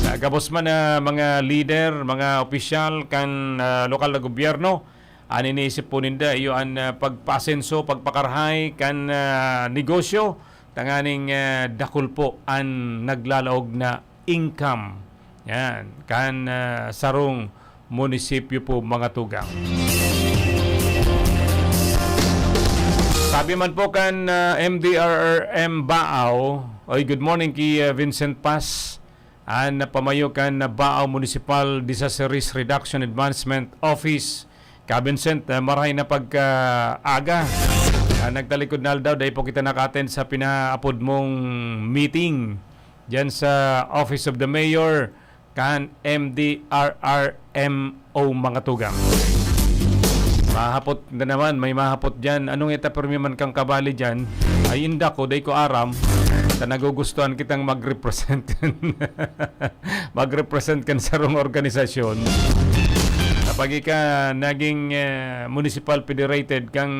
Sa gabos man na mga lider, mga opisyal kan, ah, lokal na gobyerno, an iniisip po ninda iyo an, ah, pagpaasenso, pagpakarahay kan, ah, negosyo, tanganing, ah, dakul po an naglalaog na income. Yan, kan, ah, sarong munisipyo po, mga tugang. Sabi man po kan, ah, M D R R M Baaw, oy, good morning kay, ah, Vincent Paz, an pamayo kan Baaw Municipal Disaster Risk Reduction Advancement Office. Ka Vincent, ah, marahay na pagkaaga. Ah, nagtalikod na aldaw, dahil po kita naka-attend sa pinaapod mong meeting diyan sa Office of the Mayor kan M D R R M O, mga tugang. Mahapot na naman, may mahapot diyan. Anong ita pirmi man kang kabali diyan? Ay, inda ko, day ko aram. Ta nagugustuhan kitang mag-represent. Mag-represent kan sarong organisasyon. Kapag ika naging, eh, municipal federated kang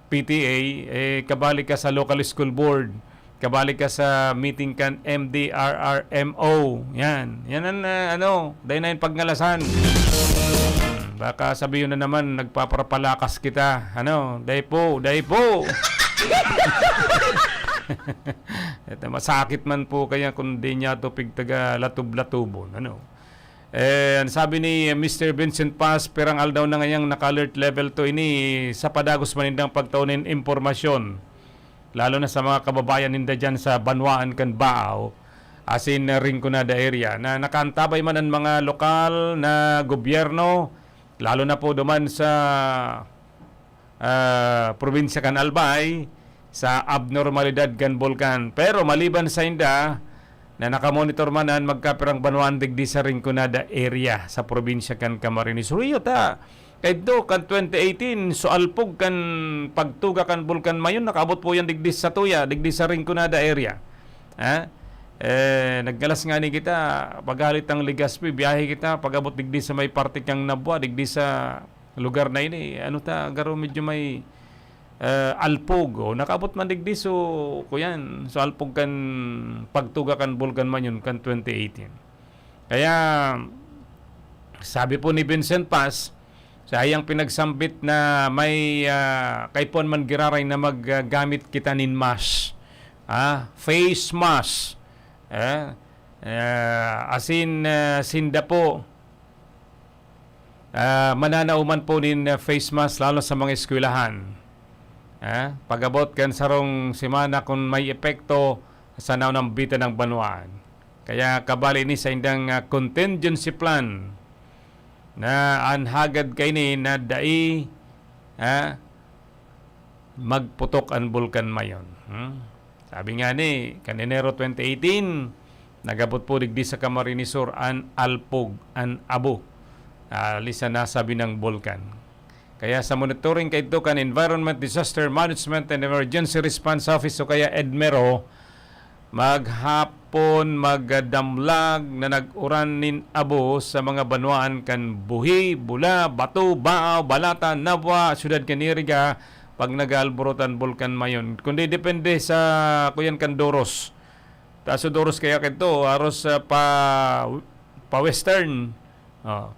P T A, eh, kabali ka sa local school board, kabali ka sa meeting kan M D R R M O. Yan. Yan ang, ah, ano, dahil na yung pagngalasan. Hmm, baka sabihin na naman, nagpaparapalakas kita. Ano, dai po, dai po. Ito, masakit man po kaya kung di niya to pigtaga latub-latubon. Ano? Eh, ang sabi ni Mister Vincent Paz, pirang aldaw na ngayang naka-alert level two ini sa padagos man nindang pagtao nin impormasyon, lalo na sa mga kababayan ninda dyan sa banwaan kan Baao, asin Rinconada area, na nakaantabay man ang mga lokal na gobyerno, lalo na po duman sa ah, probinsya kan Albay sa abnormalidad kan bulkan. Pero maliban sa inda, na nakamonitor man an magkapirang banwaan digdi sa Rinconada area sa probinsya kan Camarines Sur. Iyo ta, kaidto kan twenty eighteen, so alpog kan pagtuga kan Bulkan Mayon, nakaabot po yan digdi sa Tuya, digdi sa Rinconada area. Ha? Eh, naggalas nga ni kita, paghalit ang Legazpi, biyahe kita, pagabot digdi sa may parte kang Nabua, digdi sa lugar na ini, ano ta, garo medyo may, eh, alpog, o nakaabot man digdi, so, kuyan, so alpog kan pagtuga kan Bulkan Mayon kan twenty eighteen. Kaya, sabi po ni Vincent Paz, sa iyang pinagsambit na may, ah, kaipuhan man giraray na maggamit kita nin mask, ah, face mask, eh, eh, asin, eh, sinda po, ah, mananao man po nin, ah, face mask lalo sa mga eskwelahan. Ah, pag-abot kan sarong semana kun may epekto sa naunambitan ng banwaan. Kaya kabali ni sa indang, ah, contingency plan na an hagad kaini na dai, ah, magputok an Bulkan Mayon. Hmm? Sabi nga ni, kan Enero twenty eighteen, nagabot po digdi sa Camarines Sur an alpog, an abo, ah, lisan nasabi ng bulkan. Kaya sa monitoring kaidto kan Environment Disaster Management and Emergency Response Office o kaya EDMERO, maghapon magdamlag na nag-uran nin abo sa mga banwaan kan Buhi, Bula, Bato, Baaw, Balata, Nabua, Syudad kan Iriga, pag nag-aalborot an Bulkan Mayon. Kundi depende sa kuyan kan Doros. Ta so Doros kaya kito, aros, ah, pa, pa western. Oh,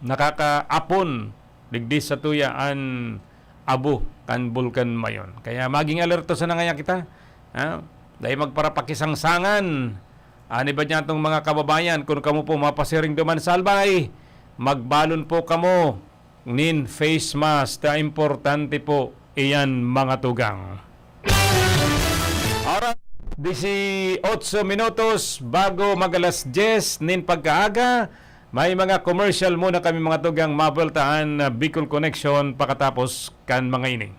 nakakaapon digdi sa tuya an abo kan Bulkan Mayon. Kaya maging alerto sana ngaya kita. Ha? Dai magparapakisangsangan. Ani ba niya itong mga kababayan, kung kamo po mapasiring duman sa Albay, magbalon po kamo nin face mask, ta importante po iyan, mga tugang. Oras, dieciocho minutos bago mag-alas dyes nin pagkaaga. May mga commercial muna kami, mga tugang, mabultaan na Bicol Connection pakatapos kan mga ini.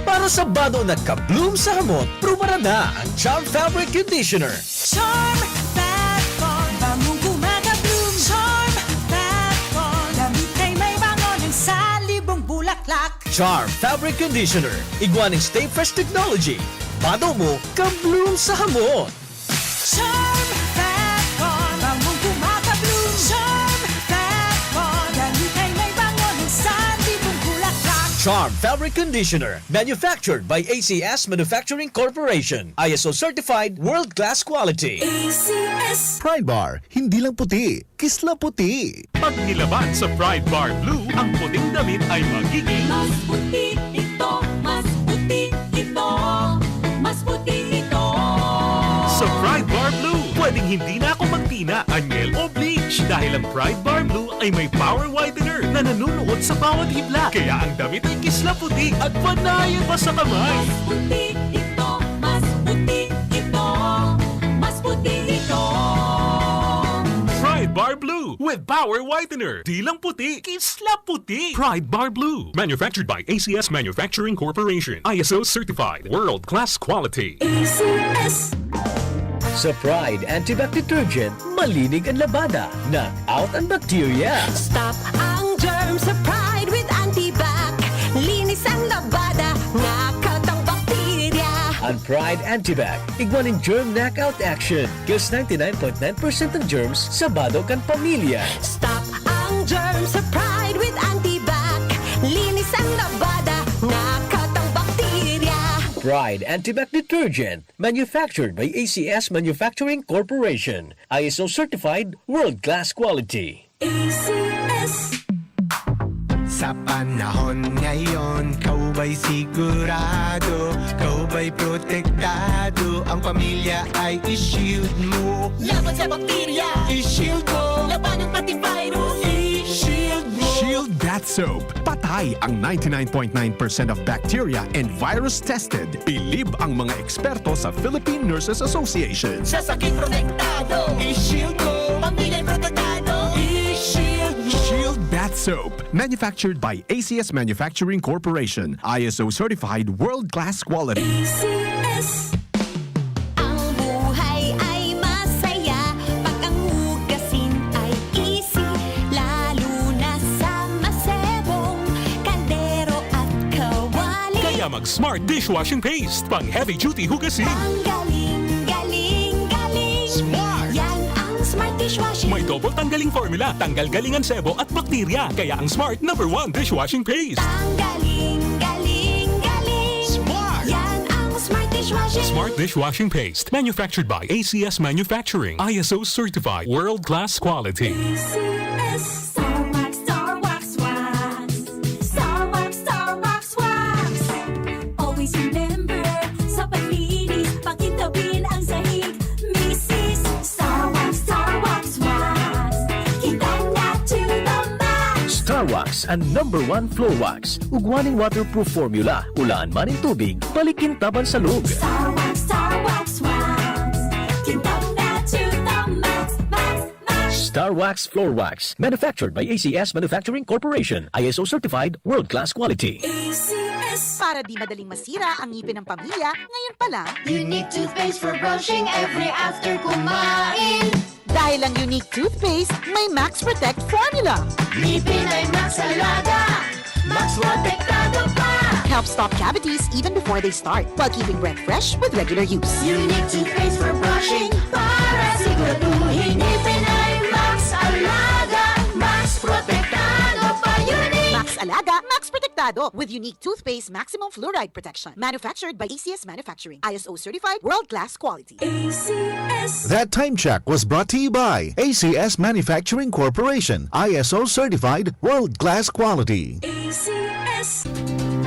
Para sa bado na ka-bloom sa hamot, prubaran na ang Charm Fabric Conditioner. Charm Fat Con, bangong kumaka-bloom. Charm Fat Con, damit ay may bango ng salibong bulaklak. Charm Fabric Conditioner, igwa ning Stay Fresh Technology. Bado mo, ka-bloom sa hamot. Charm Fat Con, bangong kumaka-bloom. Charm Fat Con, damit ay may bango ng salibong bulaklak. Charm Fabric Conditioner, manufactured by A C S Manufacturing Corporation. I S O certified, world-class quality. A C S. Pride Bar, hindi lang puti, kislaputi. Pag nilaban sa Pride Bar Blue, ang puting damit ay magiging Mas puti ito, mas puti ito, mas puti ito. Sa Pride Bar Blue, pwedeng hindi na ako magtina, anyel o bleach dahil ang Pride Bar Blue ay may power whitener na nanunuot sa bawat hibla. Kaya ang damit ay kislaputi at panayan pa sa kamay. Mas puti ito, mas puti ito, mas puti ito. Pride Bar Blue with power whitener. Di lang puti, kisla puti. Pride Bar Blue. Manufactured by A C S Manufacturing Corporation. I S O certified. World class quality. A C S. Sa Pride Antibac Detergent, malinig ang labada, knock out ang bacteria. Stop ang germ sa Pride with Antibac. Linis ang labada, knock out ang bakterya. Ang Pride Antibac, igwa nin germ knockout action. Kills ninety-nine point nine percent ng germs sa bado kan pamilya. Stop ang germ sa Pride with Antibac. Linis ang labada, knock out ang bakterya. Pride Antibac Detergent. Manufactured by A C S Manufacturing Corporation. I S O certified, world-class quality. A C S. Sa panahon ngayon, kaw ba'y sigurado, kaw ba'y protektado, ang pamilya ay i-shield mo. Laban sa bakterya, i-shield mo. Labanan pati virus, i-shield mo. Shield Bath Soap. Patay ang ninety-nine point nine percent of bacteria and virus tested. Bilib ang mga eksperto sa Philippine Nurses Association. Sa sakit protektado, i-shield mo. Pamilya protektado, i-shield mo. Shield Bath Soap. Manufactured by A C S Manufacturing Corporation. I S O certified, world-class quality. A C S. Ang buhay ay masaya pag ang hugasin ay easy, lalo na sa masebong kaldero at kawali. Kaya mag-Smart Dishwashing Paste, pang heavy duty hugasin. Ang galing, galing, galing. Smart! Yan ang Smart Dishwashing. May double tanggaling formula, tanggal galing ang sebo at bakterya. Kaya ang Smart, number one dishwashing paste. Ang galing, galing, galing. Smart! Yan ang Smart Dishwashing. Smart Dishwashing Paste. Manufactured by A C S Manufacturing. I S O certified. World-class quality. A C S. Star Wax, Star Wax, Wax. Star Wax, Star Wax, Wax. Always remember, sa paglinis, pakintabin ang sahig. Misis, Star Wax, Star Wax, Wax. Kintab na to the max. Star Wax, ang number one floor wax. Ugwa nin waterproof formula, ulaan man nin tubig, balik kintab an salog. Star Wax, Star Wax, Wax. Kintab na to the max, max, max. Star Wax Floor Wax, manufactured by A C S Manufacturing Corporation, I S O certified, world-class quality. A C S. Para di madaling masira ang ngipin ng pamilya, ngayon pa lang. Unique toothpaste for brushing every after kumain. Dahil ang Unique Toothpaste may Max Protect Formula. Ngipin ay Max Alaga, Max Protektado pa. Helps stop cavities even before they start, while keeping breath fresh with regular use. Unique Toothpaste for brushing, para siguraduhin ngipin ay Max Alaga, Max Protektado pa. Unique! Max Alaga, Max Protektado, with Unique Toothpaste Maximum Fluoride Protection. Manufactured by A C S Manufacturing. I S O certified, world-class quality. A C S. That time check was brought to you by A C S Manufacturing Corporation, I S O certified, world-class quality. A C S.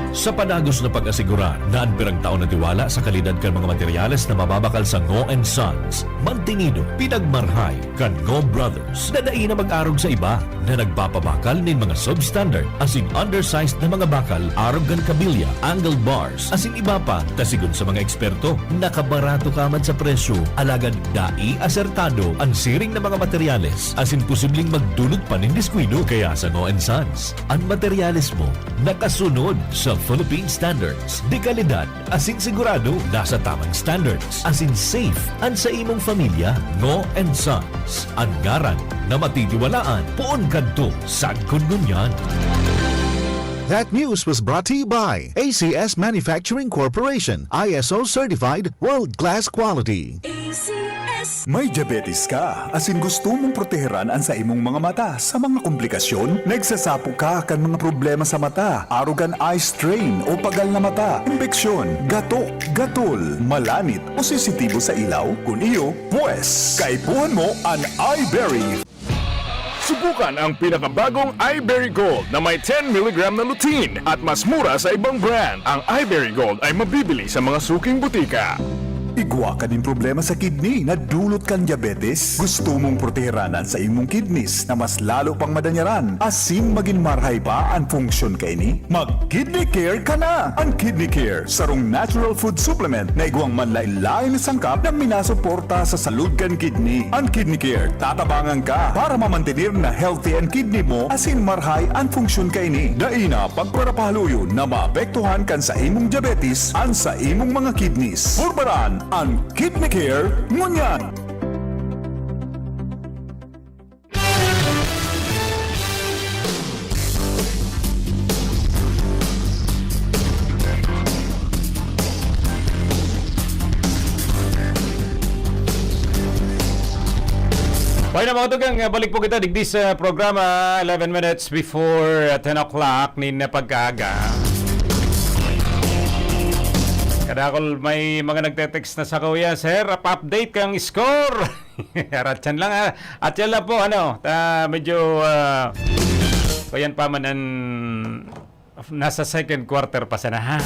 Sa padagos na pag-asigurar na an pirang taon na tiwala sa kalidad kan mga materyales na mababakal sa Ngo and Sons, mantinido, pinagmarhay kan Ngo Brothers, na dai na mag-arog sa iba na nagpapabakal nin mga substandard asin undersized na mga bakal arog kan kabilya, angle bars, asin iba pa, ta sigon sa mga eksperto, nakabarato ka man sa presyo, alagad dai asertado an siring na mga materyales, asin posibleng magdulot pa nin diskuido. Kaya sa Ngo and Sons, an materyales mo nakasunod sa Philippine Standards de Calidad, asin sigurado nasa tamang standards, asin safe an sa imong familya. Ngo and Sons, an ngaran na matitiwalaan poon kadto sagkod ngunyan. That news was brought to you by A C S Manufacturing Corporation, I S O certified, world-class quality. A C S. May diabetes ka, asin gusto mong proteheran an sa imong mga mata sa mga komplikasyon? Nagsasapo ka kan mga problema sa mata, arog kan eye strain o pagal na mata, impeksyon, gatok, gatol, malanit o sensitibo sa ilaw? Kun iyo, pwes, kaipuhan mo an Eyeberry. Subukan ang pinakabagong Eyeberry Gold na may ten milligram na lutein at mas mura sa ibang brand. Ang Eyeberry Gold ay mabibili sa mga suking butika. Igwa ka nin problema sa kidney na dulot kan diabetes? Gusto mong proteheran an sa imong kidneys na mas lalo pang madanyaran asin magin marhay pa an funksyon kaini? Mag Kidney Care ka na! An Kidney Care, sarong natural food supplement na igwang manlaen-laen na sangkap na minasuporta sa salud kan kidney. An Kidney Care tatabangan ka para mamantener na healthy an kidney mo asin marhay an funksyon kaini. Dai na pagparapahaluyon na maapektuhan kan sa imong diabetes an sa imong mga kidneys. Purbaran an Kidney Care ngunyan! Okay na, mga tugang, balik po kita digdi sa programa, eleven minutes before, uh, ten o'clock nin pagkaaga. Kadakol may mga nagte-text na sa kuya, "Sir, pa-update kang score." Aratyan lang, ah. At yan lang po, ano, ta, medyo, ah, Kayan pa man an nasa second quarter pa sana, ha?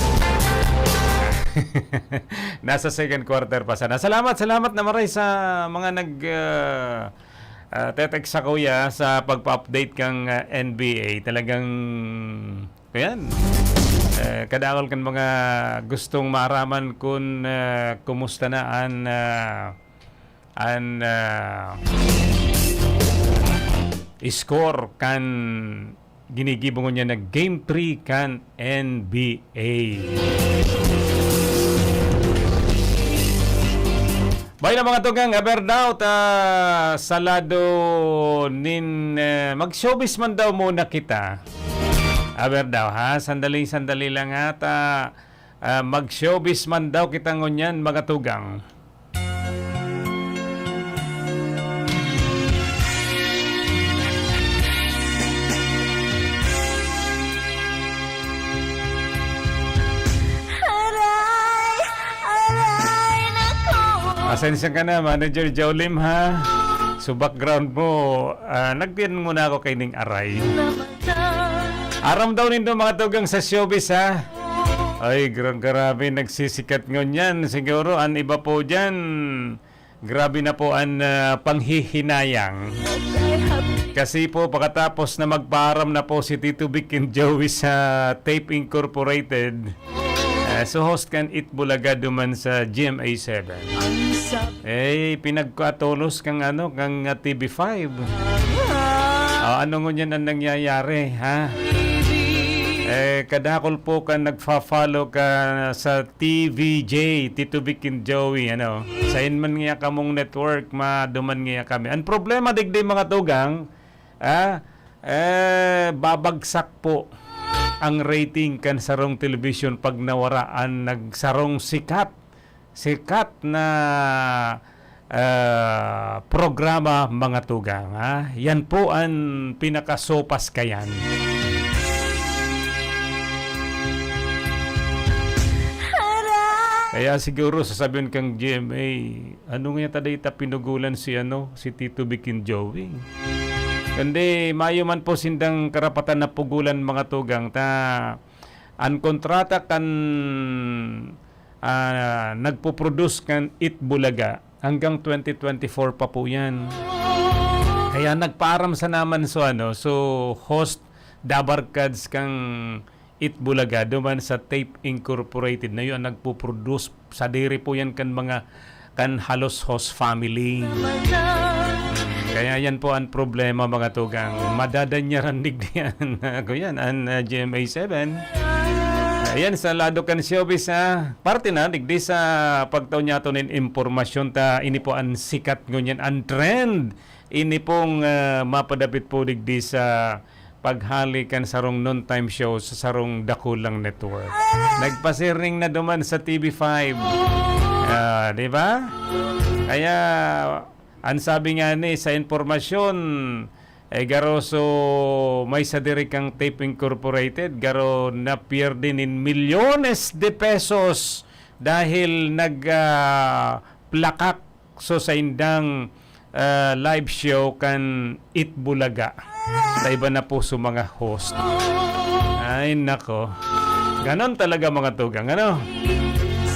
Nasa second quarter pa sana. Salamat, salamat na maray sa mga nag, ah, ah, te-text sa kuya sa pagpa-update kang, ah, N B A. Talagang, ayan. Eh, kadakol kan mga gustong maaraman kun, ah, kumusta na an, ah, an, ah, score kan ginigibo ngunyan na Game three kan N B A. Bayan na mga tugang, aber daw ta sa lado nin, eh, mag-showbiz man daw muna kita. Aber daw, ha? Sandali, sandali lang, ha? Ta, ah, mag-showbiz man daw kita ngunyan, mga tugang. Aray! Aray, nako! Pasensya ka na, Manager Jolim, ha? So, background mo, ah, nagdiyan muna ako kay Ning Aray. Aram daw nindo, mga tugang, sa showbiz, ha? Ay, gra-, grabe, nagsisikat ngunyan. Siguro, an iba po diyan, grabe na po an, ah, panghihinayang. Kasi po, pakatapos na magpaaram na po si Tito Vic and Joey sa Tape Incorporated, ah, so host kan Eat Bulaga duman sa G M A seven. Eh, pinagkatolos kang ano, kang, ah, T V five. Ah, ano ngunyan ang nangyayari, ha? Eh, kadakol po kan nagfa-follow ka sa T V J, Tito Vic and Joey, ano? Sain man niya kamong network, maduman niya kami. Ang problema, digdi, mga tugang, ah, eh, babagsak po ang rating kan sarong television pag nawara an nagsarong sikat, sikat na, ah, programa, mga tugang, ha? Yan po an pinakasopas kayan. Kaya siguro sasabihin kang G M A, "Ano nga ta dai ta pinugulan si ano, si Tito Vic and Joey?" Kundi mayo man po sindang karapatan na pugulan, mga tugang, ta an kontrata kan, ah, nagpo-produce kan Eat Bulaga hanggang twenty twenty-four pa po yan. Kaya nagpaaram sana man so, ano, so host dabarkads kang Eat Bulaga duman sa Tape Incorporated na yun ang nagpo-produce. Sadiri po yan kan mga, kan halos host family. Kaya yan po ang problema, mga tugang. Madadanyaran digdi yan. Ako yan, ang, ah, G M A seven. Ayan, sa lado kan showbiz, ah, parte na, digdi sa pagtao niya ato nin impormasyon ta, ini po ang sikat ngunyan, ang trend. Ini pong, ah, mapadapit po digdi sa paghali kan sarong noontime show sa sarong dakulang network. Nagpasiring na duman sa T V five. Ah, di ba? Kaya, ang sabi nga ni sa impormasyon, eh, garo so may sadiri kang Tape Incorporated, garo napierde nin milyones de pesos dahil nag, ah, plakak so saindang, ah, live show kan Eat Bulaga. Sa iba na po sa mga host. Ay, nako. Ganon talaga, mga tugang, ano?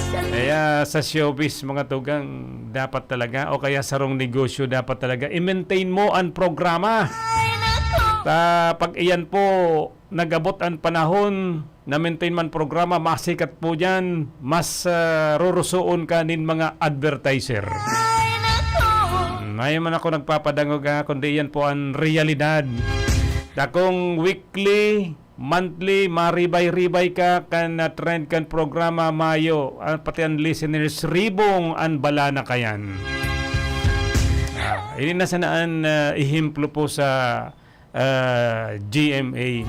Kaya sa showbiz, mga tugang, dapat talaga, o kaya sarong negosyo, dapat talaga, i-maintain mo ang programa. Ta, pag iyan po, nag-abot ang panahon, na-maintain man programa, masikat po diyan, mas, ah, rurusoon ka nin mga advertiser. Ay, nako! Hmm, mayo man ako nagpapadangog, ha, kundi yan po ang realidad. Dakong weekly, monthly, maribay-ribay ka kan, ah, trend kan programa, mayo, ah, pati ang listeners, ribong an bala na kayan. Ah, ini na sana an, ah, ehemplo po sa ah, G M A.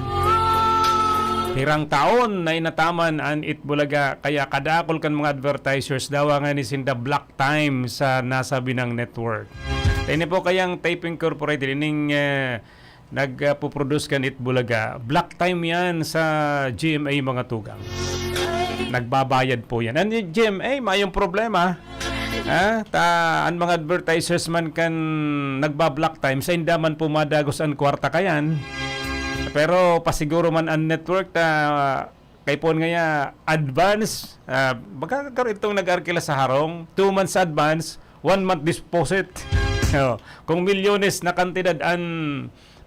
Pirang taon na inataman an Eat Bulaga, kaya kadakol kan mga advertisers dawa nga ni sinda block time sa nasabinang network. Ini po kayang Tape Incorporated, ining, eh, nag, ah, poproduce kan Eat Bulaga. Block time yan sa G M A, mga tugang. Nagbabayad po yan. Ang G M A, mayong problema. Ha? Ta, an mga advertisers man kan nagba-block time, sainda man po madagos an kwarta kayan. Pero pasiguro man an network ta kaipuhan ngaya advance, ah, magkakaroon itong nag-arkila sa harong, two months advance, one month deposit. Oh, kung milyones na kantidad an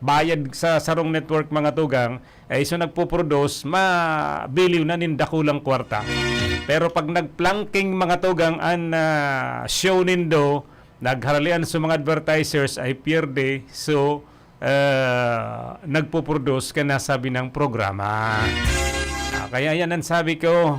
bayad sa sarong network, mga tugang, eh, so nagpo-produce, mabiliw na nin dakulang kwarta. Pero pag nag-planking, mga tugang, an, ah, show nindo, nagharalian sa mga advertisers, ay pierde. So, ah, nagpo-produce ka na, sabi ng programa. Ah, kaya yan ang sabi ko,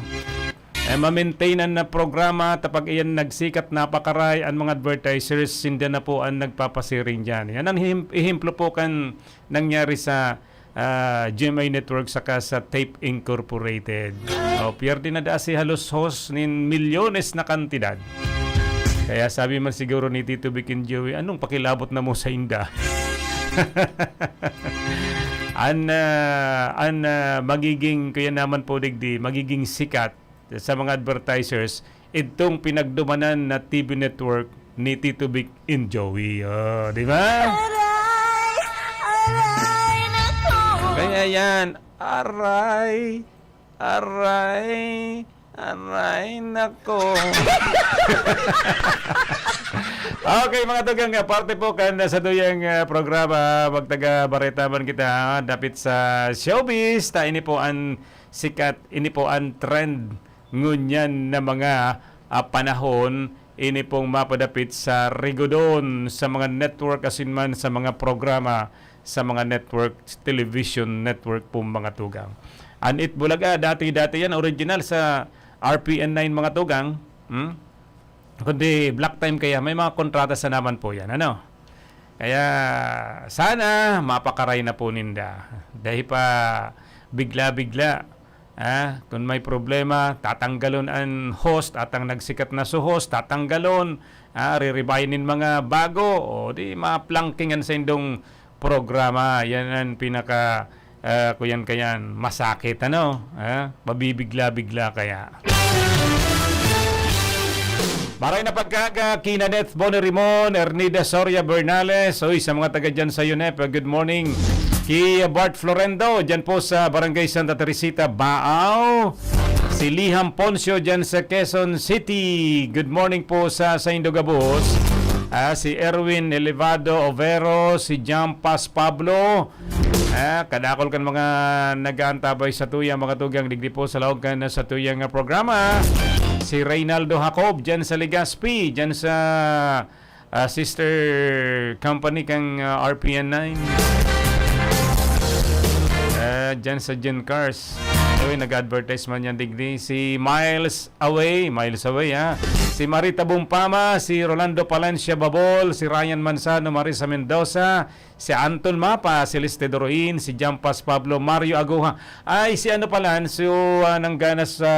eh, ma-maintain an na programa, tapag iyan nagsikat, napakaray, an mga advertisers, sinda na po an nagpapasiring diyan. Yan ang him-, ehemplo po kan nangyari sa, ah, G M A Network saka sa Tape Incorporated. O, pierde na daa si halos hos nin milyones na kantidad. Kaya sabi man siguro ni Tito Vic and Joey, "Anong pakilabot na mo sa inda?" An, ah, an, ah, magiging, kaya naman po digdi, magiging sikat sa mga advertisers, itong pinagdumanan na T V network ni Tito Vic and Joey. Oh, di ba? Aray! Aray, nako! Kaya yan, aray, aray, aray, nako. Okay, mga tugang, ah, parte po kan sa tuyang, ah, programa, magtaga bareta man kita, dapit sa showbiz, ta ini po an sikat, ini po an trend ngunyan na mga, ah, panahon, ini pong mapadapit sa rigodon, sa mga network, asin man sa mga programa, sa mga network, television network po, mga tugang. An Itbulaga, dati-dati yan, original sa R P N nine, mga tugang. Hmm? Kundi block time kaya, may mga kontrata sa naman po yan, ano? Kaya sana mapakaray na po ninda. Dahil pa bigla-bigla, ah, kung may problema, tatanggalon an host, atang nagsikat na so host, tatanggalon, ah, riribayin nin mga bago, o di maplangkingan sa indong programa. Yan ang pinaka, ah, kuyan kayan, masakit, ano? Ah, mabibigla-bigla kaya. Maray na pagkaaga, ki Nanette Bonirimon, Ernida Soria Bernales, uy, sa mga taga dyan sa UNEP, good morning. Ki Bart Florendo, dyan po sa Barangay Santa Teresita, Baao. Si Liham Poncio, dyan sa Quezon City, good morning po sa saindo gabos. Ah, si Erwin Elevado Overo, si Jampas Pablo, ah, kadakol kan mga nag-aantabay sa tuya, mga tugang digdi po sa laog kan sa tuyang, ah, programa. Si Reynaldo Jacob, dyan sa Legazpi, dyan sa, ah, sister company kang, ah, R P N nine. Ah, dyan sa Gen Cars. Uy, nag-advertise man yan digdi. Si Miles Away, Miles Away, ha? Si Marita Bumpama, si Rolando Palencia Babol, si Ryan Manzano, Marisa Mendoza, si Anton Mapa, si Liste Doroin, si Jampas Pablo, Mario Aguha. Ay, si ano pala, so, ah, nanggana sa,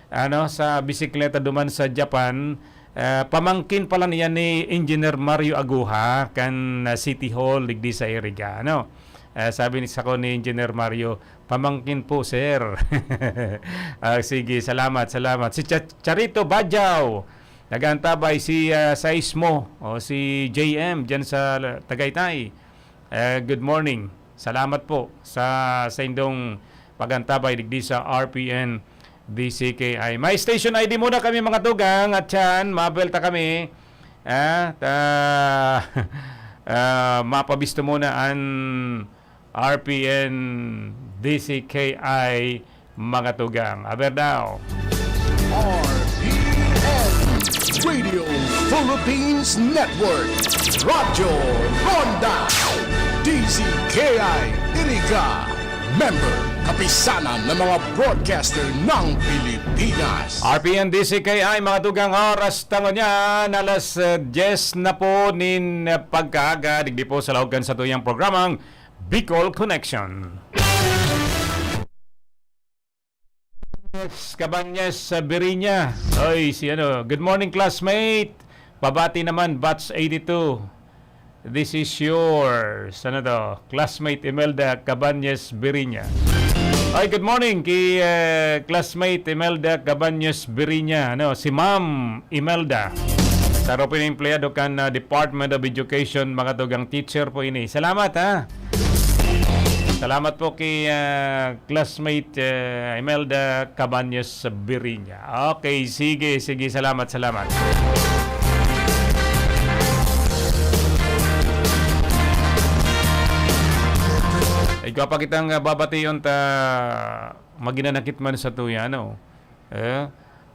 ano, sa bisikleta duman sa Japan, ah, pamangkin pala niya ni Engineer Mario Aguha, kan, ah, City Hall, digdi sa Iriga, ano? Ah, sabi ni, sako ni Engineer Mario, "Pamangkin po, sir." Ah, sige, salamat, salamat. Si Cha-, Charito Bajao, nag-aantabay si, ah, Saismo o si J M dyan sa La-, Tagaytay. Eh, good morning. Salamat po sa, sa indong pag-antabay digdi sa R P N D C K I. May station I D muna kami, mga tugang, at yan, mabelta kami. Ah, ta-, ah, mapabisto muna an R P N D C K I, mga tugang. Aber daw. R P N Radio Philippines Network, Radyo Ronda, D C K I Iriga, member, Kapisanan ng mga Broadcaster ng Pilipinas. R P N D C K I, mga tugang, oras tango niyan, alas, eh, diyes na po nin, eh, pagkaaga, digdi po sa laog kan satuyang programang Bicol Connection. Yes, Cabañas, sa Biriña. Oy, si ano, good morning, classmate. Pabati naman, batch eighty-two. This is yours, ano to, classmate Imelda Cabañas Biriña. Ay, good morning kay, eh, classmate Imelda Cabañas Biriña, ano, si Ma'am Imelda. Saro po yung empleyado kan, ah, Department of Education, mga tugang teacher po ini. Salamat, ha. Salamat po kay, ah, classmate, ah, Imelda Cabaños Biriña. Okay, sige, sige. Salamat, salamat. Igwa pa kitang, ah, babation ta maginanakit man sa tuya, ano? Eh,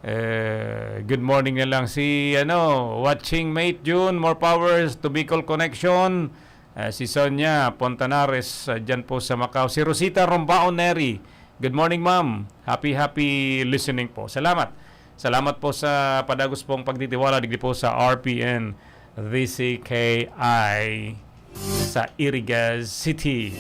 eh, good morning na lang. Si, ano, watching mate June, more powers to Bicol Connection. Eh, si Sonia Pontanares, ah, dyan po sa Macau. Si Rosita Rombaon Neri. Good morning, ma'am. Happy, happy listening po. Salamat. Salamat po sa padagos pong pagtitiwala digdi po sa R P N D C K I sa Iriga City.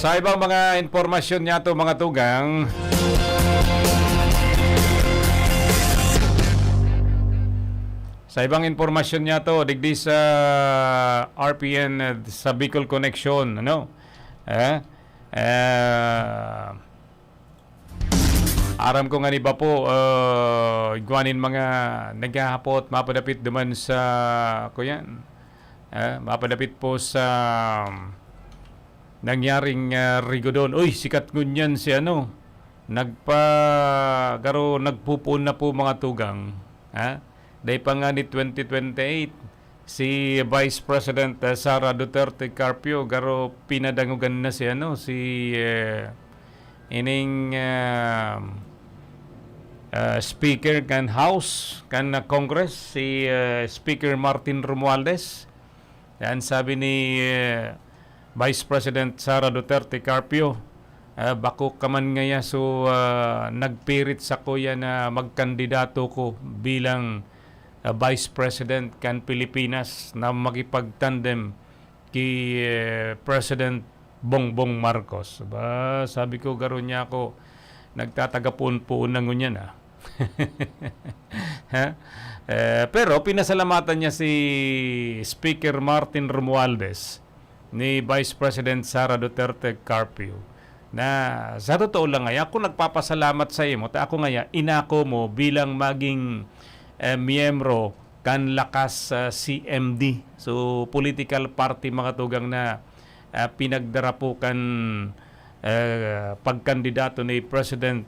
Sa ibang mga impormasyon niyato, mga tugang, sa ibang impormasyon niyato, digdi sa R P N, eh, sa Bicol Connection, ano? Eh, eh, aram ko nga iba po, eh, igwa nin mga naghahapot, mapadapit duman sa, kuyan, eh, mapadapit po sa nangyaring, ah, rigodon. Uy, sikat ngunyan si ano, nagpa-, garo nagpupuon na po, mga tugang. Ha? Dai pa nga ni twenty twenty-eight, si Vice President, ah, Sara Duterte Carpio, garo pinadangogan na si ano, si, eh, ining, ah, ah, Speaker kan House, kan, ah, Congress, si, ah, Speaker Martin Romualdez. Yan sabi ni, eh, Vice President Sara Duterte Carpio, ah, bako ka man ngaya so, ah, nagpirit sakuya na magkandidato ko bilang, ah, Vice President kan Pilipinas na makipagtandem ki, eh, President Bongbong Marcos. Ba, sabi ko, garo niya ako, nagtatagapoon-poon na ngunyan, ah. Ha? Eh, pero pinasalamatan niya si Speaker Martin Romualdez ni Vice President Sara Duterte Carpio na sa totoo lang ay ako nagpapasalamat sa imo ta ako ngaya inako mo bilang maging, eh, miyembro kan Lakas, ah, C M D. So, political party, mga tugang, na, ah, pinagdara po kan, eh, pagkandidato ni President,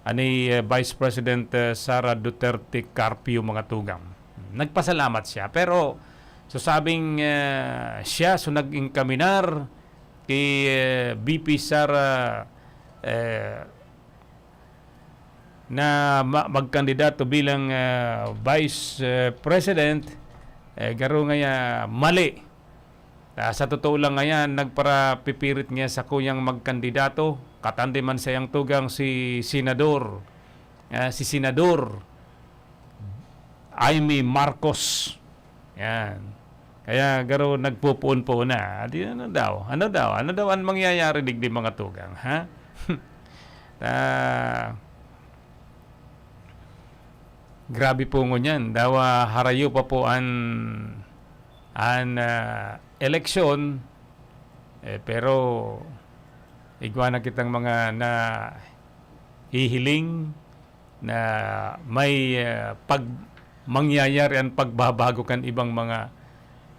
ah, ni, eh, Vice President, eh, Sara Duterte Carpio, mga tugang. Nagpasalamat siya. Pero, so sabing, eh, siya so nag-enkaminar ki, eh, V P Sara, eh, na ma-, magkandidato bilang, ah, Vice, eh, President, eh, garo ngaya mali. Ah, sa totoo lang ngayan, nagparapipirit niya sakuyang magkandidato, katandi man sayang tugang si Senador, ah, si Senador Imee Marcos. Yan. Kaya garo nagpupuon-puon na. Di ano daw? Ano daw? Ano daw ang mangyayari digdi, mga tugang, ha? Ah, grabe po ngunyan. Dawa harayo pa po an, an, ah, eleksyon. Eh, pero igwa na kitang mga nahihiling na may, ah, pag-, mangyayari ang pagbabago kan ibang mga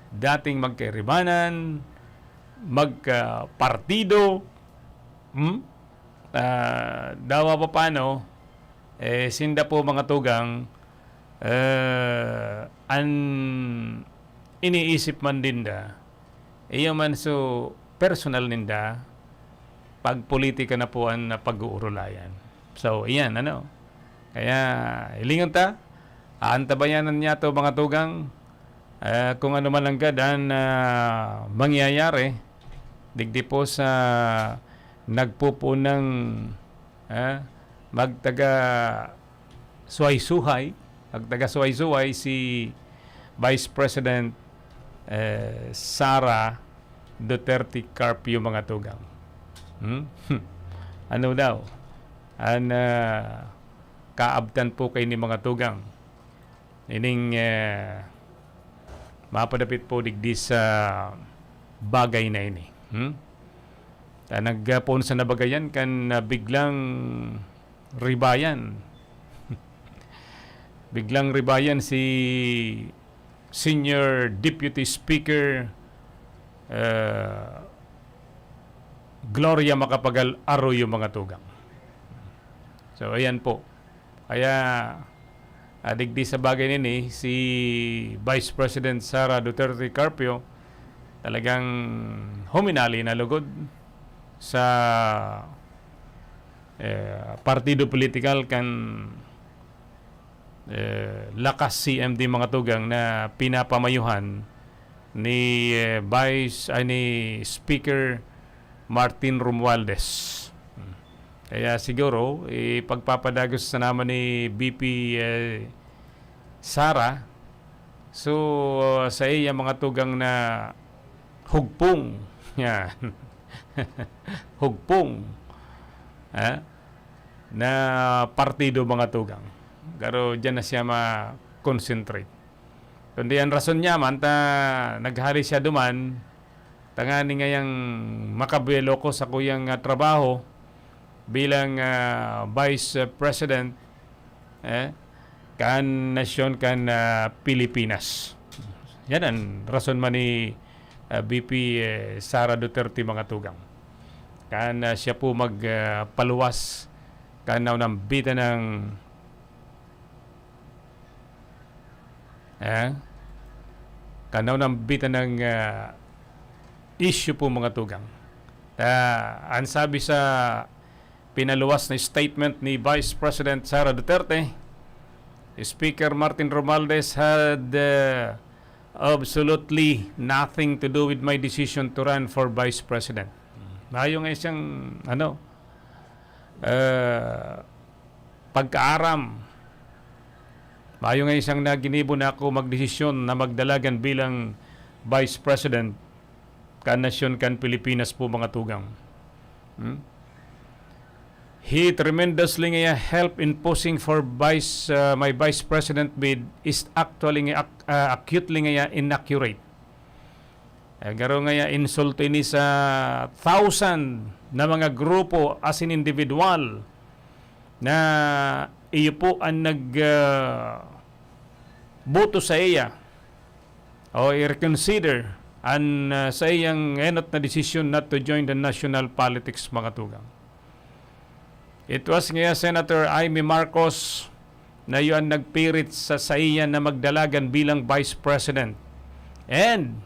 dating magkairibanan, magkapartido, hmm? Ah, dawa pa paano, eh, sinda po mga tugang, eh, an iniisip man dinda, iyo man so personal ninda, pagpolitika na po an pag-uurulayan. So, iyan, ano. Kaya, hilingon ta, aantabayanan niya to, mga tugang, eh, kung ano man ang gad an, ah, mangyayari, digdi po sa nagpupunang, ah, magtaga suhay-suhay, magtaga suhay-suhay si Vice President, eh, Sara Duterte Carpio, mga tugang. Hmm? Ano daw? An, ah, kaabtan po kay ni mga tugang. Ining, eh, mapadapit po digdi sa bagay na ini. Hmm? Ta nagpoon sa nabagayan kan, ah, biglang ribayan. Biglang ribayan si Senior Deputy Speaker, ah, Gloria Macapagal Arroyo, mga tugang. So, ayan po. Kaya, ah, digdi sa bagay nini, si Vice President Sara Duterte Carpio talagang huminali na lugod sa, eh, partido politikal kan, eh, Lakas C M D, mga tugang, na pinapamayuhan ni, eh, Vice, ay, ni Speaker Martin Romualdez. Kaya siguro, ipagpapadagos na naman ni V P, eh, Sara. So, sa iya, mga tugang, na hugpong. Yan. Hugpong. Ha? Na partido, mga tugang. Pero diyan na siya ma-concentrate. Kundi ang rason niya man, ta naghali siya duman, tangani ngayang makabuelo ko sa kuyang, ah, trabaho bilang, ah, Vice President, eh, kan nasyon kan, ah, Pilipinas. Yan ang rason man ni, ah, V P, eh, Sara Duterte, mga tugang. Kan, ah, siya po mag, ah, paluwas kan naunambitan ng, eh, kan naunambitan ng, ah, issue po, mga tugang. Ah, ang sabi sa pinaluwas na statement ni Vice President Sara Duterte, Speaker Martin Romualdez had, uh, absolutely nothing to do with my decision to run for Vice President. Mayo nga siyang, ano, uh, pagkaaram. Mayo nga siyang naginibo na ako magdesisyon na magdalagan bilang Vice President kan nasyon kan Pilipinas po, mga tugang. Hmm? He tremendously ngaya help in posing for vice, uh, my vice president bid is actually ngaya ac-, uh, acutely ngaya inaccurate. Eh, garo ngaya insulto ini sa thousand na mga grupo asin individual na iyo po ang nag, uh, boto sa iya o i-reconsider an, ah, saiyang enot na desisyon not to join the national politics, mga tugang. It was ngaya Senator Imee Marcos na iyo an nagpirit sa saiya na magdalagan bilang Vice President. And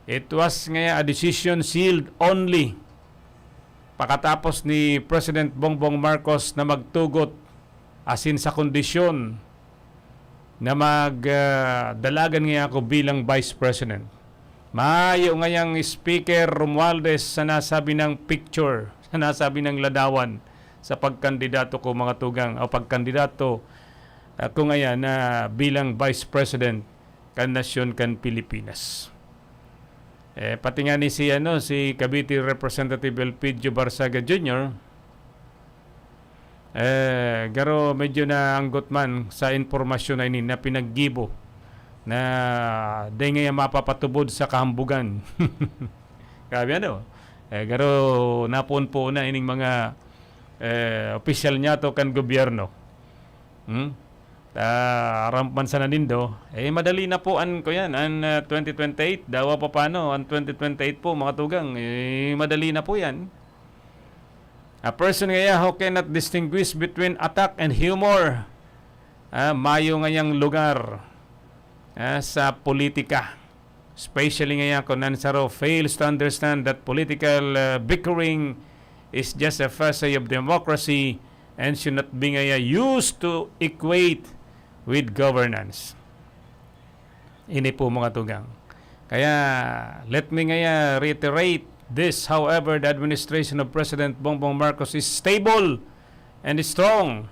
it was ngaya a decision sealed only pakatapos ni President Bongbong Marcos na magtugot asin sa kondisyon na mag, ah, dalagan ngaya ako bilang Vice President. Mayo ngayang Speaker Romualdez sa nasabi nang picture, sa nasabi nang ladawan sa pagkandidato ko, mga tugang, o pagkandidato, ah, ko ngaya na bilang Vice President kan nasyon kan Pilipinas. Eh, pati nga ni si, ano, si Cavite Representative Elpidio Barzaga Junior, eh, garo medyo naanggot man sa impormasyon na ini na pinaggibo na dai ngaya mapapatubod sa kahambugan. Grabe, ano? Eh, garo napoon po na ining mga, eh, opisyal niyato kan gobyerno. Hmm? Ta, aram man sana nindo, eh, madali na po an, kuyan, an, ah, twenty twenty-eight. Dawa pa paano, an twenty twenty-eight po, mga tugang, eh, madali na po yan. A person ngaya who cannot distinguish between attack and humor, ah, mayo ngayang lugar, ah, sa politika. Especially ngaya kun an saro fails to understand that political, uh, bickering is just a facet of democracy and should not be ngaya used to equate with governance. Ini po, mga tugang. Kaya, let me ngaya reiterate this. However, the administration of President Bongbong Marcos is stable and strong.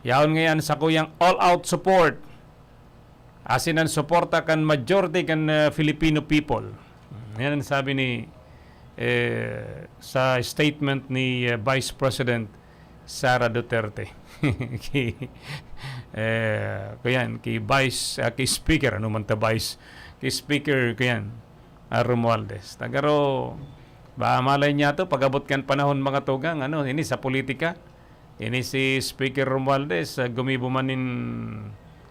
Yaon ngayan sa kuyang all-out support asin an suporta kan majority kan, ah, Filipino people. Yan ang sabi ni, eh, sa statement ni, eh, Vice President Sara Duterte. Ki, eh, kuyan, ki Vice, ah, ki Speaker, ano man ta Vice, ki Speaker, kuyan, ah, Romualdez. Tagaro, Ba, malay niya to, pag-abot kan panahon, mga tugang, ano, ini sa politika. Ini si Speaker Romualdez, ah, gumibo man nin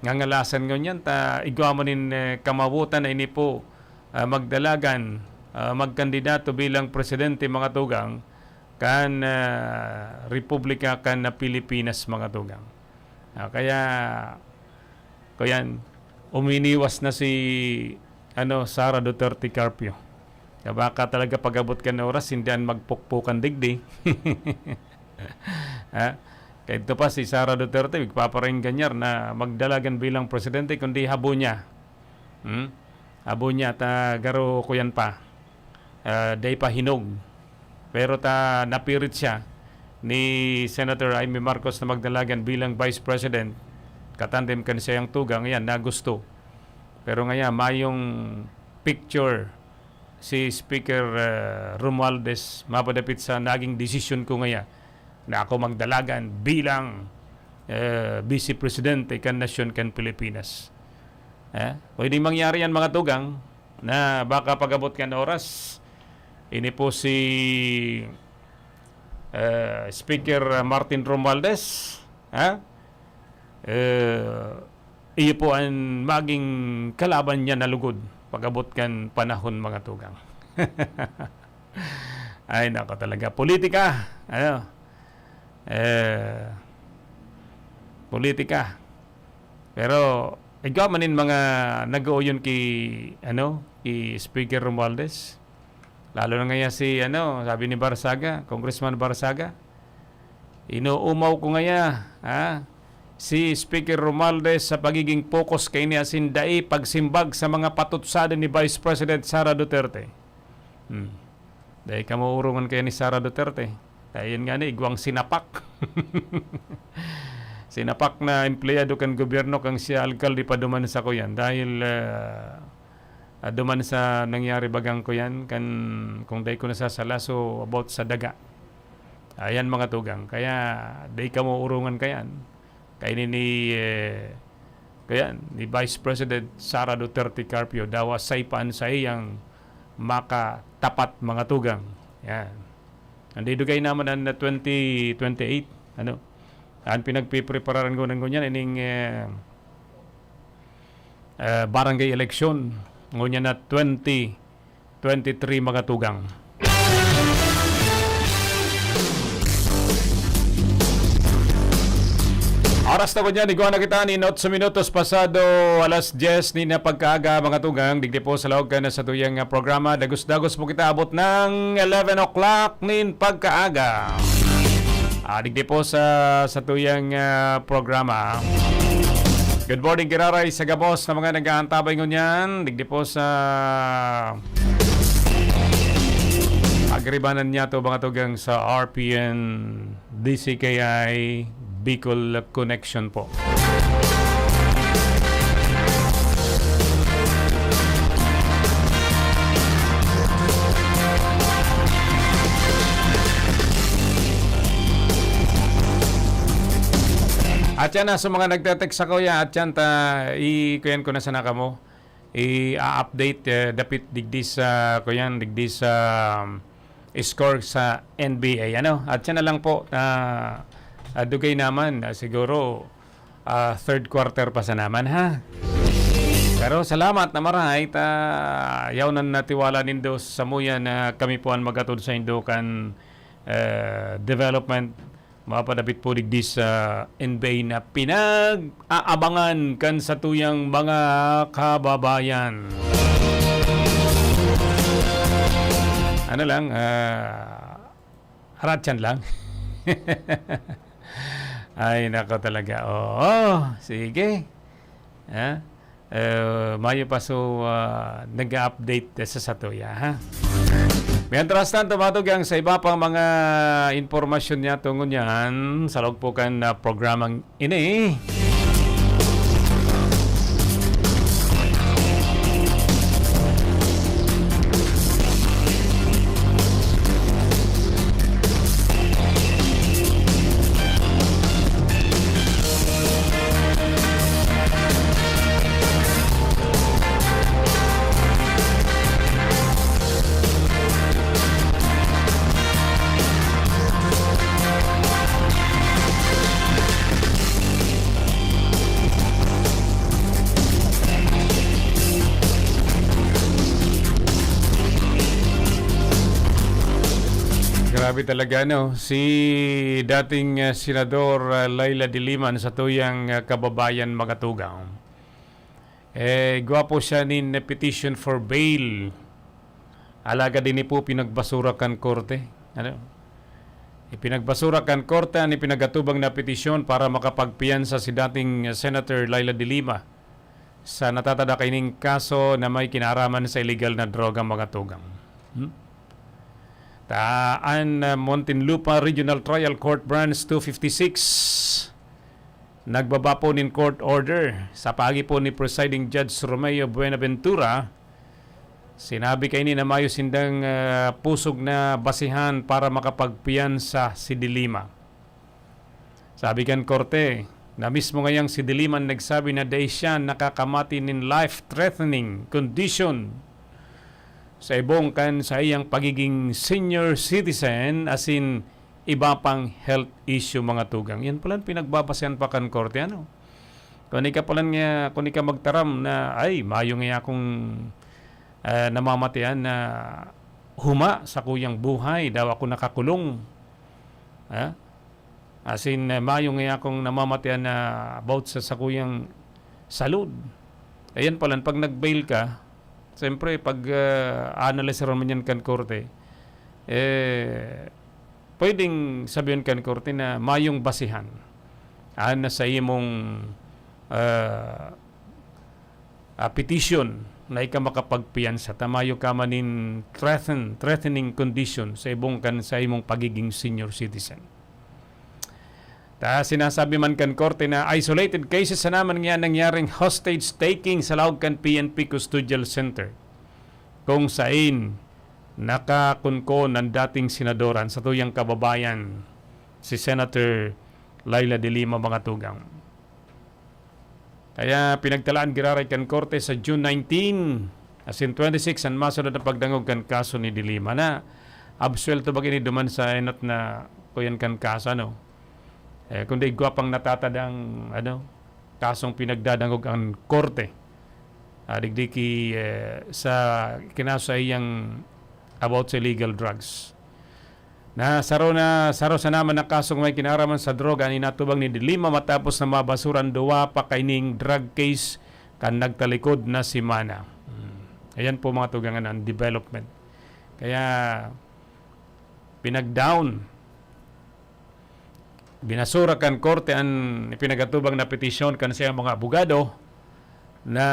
ngangalasan ngunyan, ta igwa man nin, eh, kamawotan na ini po, ah, magdalagan, ah, magkandidato bilang presidente, mga tugang, kan, ah, Republika kan Pilipinas, mga tugang. Ah, kaya, kuyan, uminiwas na si, ano, Sara Duterte Carpio. Kaya baka talaga pag-abot kan oras, hindi an magpukpukan digdi. Ha? Kaya ito pa si Sara Duterte, igpaparinggan niya na magdalagan bilang presidente, kundi habo niya. Hmm? Habo niya, ta garo kuyan pa. Ah, dai pa hinog. Pero ta napirit siya ni Senator Imee Marcos na magdalagan bilang Vice President, katandem kan saiyang tugang, ayan, nagusto. Pero ngaya, mayong picture si Speaker, ah, Romualdez mapadapit sa naging desisyon ko ngaya na ako magdalagan bilang, eh, Vice Presidente kan nasyon kan Pilipinas. Eh, pwedeng mangyari yan, mga tugang, na baka pag-abot kan oras, ini po si, eh, Speaker Martin Romualdez, ha? Eh, iyo po ang maging kalaban niya na lugod pag-abot kan panahon, mga tugang. Ay, nako talaga. Politika, ano? Eh, politika. Pero, igwa man nin mga nag-ooyon ki, ano, ki Speaker Romualdez. Lalo na ngaya si, ano, sabi ni Barzaga, Congressman Barzaga, "Inuumaw ko ngaya, ha, si Speaker Romualdez sa pagiging focus kaini asin dai pagsimbag sa mga patutsada ni Vice President Sara Duterte." Hmm. Dai kamo orongan kaya ni Sara Duterte. Dahil nga ni, igwang sinapak. Sinapak na empleyado kan gobyerno kan siya alkalde pa duman sa kuyan. Dahil, ah, ah, duman sa nangyari bagang kuyan, kan, kung dai ko nasasala, so about sa daga. Ayan, mga tugang. Kaya, dai kamo orongan kayan. Kaini ni, eh, kuyan, ni Vice President Sara Duterte Carpio, dawa say paan sa iyang makatapat, mga tugang. Yan. Nandidugay naman ang twenty twenty-eight, ano? Ang pinagpiprepararan ko ng ngunyan, ining, eh, eh, barangay election. Ngunyan na twenty twenty-three, mga tugang. Oras na po dyan, igwa na kita nin otso minutos pasado alas dyes nin pagkaaga, mga tugang. Digdi po sa laog ka na sa tuyang, ah, programa. Dagos-dagos po kita abot ng eleven o'clock nin pagkaaga. Ah, digdi po sa, sa tuyang, ah, programa. Good morning, giraray sa gabos na mga nag-aantabay ngunyan. Digdi po sa agribanan niya to, mga tugang sa R P N, D C K I, Bicol Connection po. At yan na, sa mga nagte-text sa kuya, at yan ta, i-, kuyan ko na sana kamo. I-update, eh, dapit digdi sa, kuyan, digdi sa, um, score sa N B A, ano? At siya na lang po, ah, ah, dugay naman, ah, siguro, ah, third quarter pa sa naman, ha? Pero salamat na marahay, ta, yaw na natiwala nindo sa muya na kami po ang magatod sa indo kan, eh, development mapadapit po digdi sa N B A na pinag-aabangan kan satuyang mga kababayan. Ano lang, ah, haratyan lang. Ay, nako talaga. Oo, sige. Ha? Eh, mayo pa so, ah, nag-update sa satuya, ha? Mientras tanto, mga tugang, sa iba pang mga impormasyon niya tungod niyan, sa loob po kan, ah, programang ini. Grabe talaga, no? Si dating, ah, Senador, ah, Leila de Lima, sa tuyang, ah, kababayan, mga tugang. Eh, gwapo siya nin petition for bail. Alagad ini po pinagbasura kan korte. Ano? Ipinagbasura kan korte an ipinagatubang na petisyon para makapagpiyansa si dating Senator Leila de Lima sa natatada kaining kaso na may kinaraman sa iligal na droga, mga tugang. Hmm? Ta an, ah, Muntinlupa Regional Trial Court Branch two fifty-six, nagbaba po nin court order sa paagi po ni Presiding Judge Romeo Buenaventura. Sinabi kaini na mayo sindang, ah, pusog na basihan para makapagpiyansa si de Lima. Sabi kan korte na mismo ngayang si de Lima nagsabi na dai siya nakakamati nin life-threatening condition sa ibong kan saiyang pagiging senior citizen, asin iba pang health issue, mga tugang. Yan pala ang pinagbabasehan pa kan korte, ano? Kung ika pala nga, kung ika magtaram na, "Ay, mayo nga akong, ah, namamatian na huma sa kuyang buhay, daw ako nakakulong." Ah? Asin, eh, mayo nga akong namamatian na about sa sakuyang salud. Ayan pala, pag nag-bail ka, siyempre, pag, ah, analyze naman yan kan korte, eh, pwedeng sabihin kan korte na mayong basihan. Ah, na sa imong, ah, ah, petition na ika makapagpiyansa, ta mayo ka man nin threaten, threatening condition sa ibong kan, sa imong pagiging senior citizen. Ta sinasabi man kan korte na isolated cases sana man nga nangyaring hostage taking sa laog kan P N P Custodial Center, kung sain nakakunkon ang dating senadora, sa tuyang kababayan, si Senator Leila de Lima, mga tugang. Kaya pinagtalaan giraray kan korte sa June nineteen, asin twenty-six an masunod na pagdangog kan kaso ni de Lima. Na absuelto ba ini duman sa enot na kuyan kan kaso, ano? Eh, kundi igwa pang natatadang, ano, kasong pinagdadangog ang korte. Ah, digdi ki, eh, sa kinaso sa iyang about sa illegal drugs. Na saro na, saro sana man na kasong may kinaraman sa droga an inatubang ni de Lima matapos na mabasura an duwa pa kaining drug case kan nagtalikod na semana. Hmm. Ayan po, mga tugangan, ang development. Kaya, pinag-down, binasura kan korte an ipinagatubang na petisyon kan saiyang mga abogado na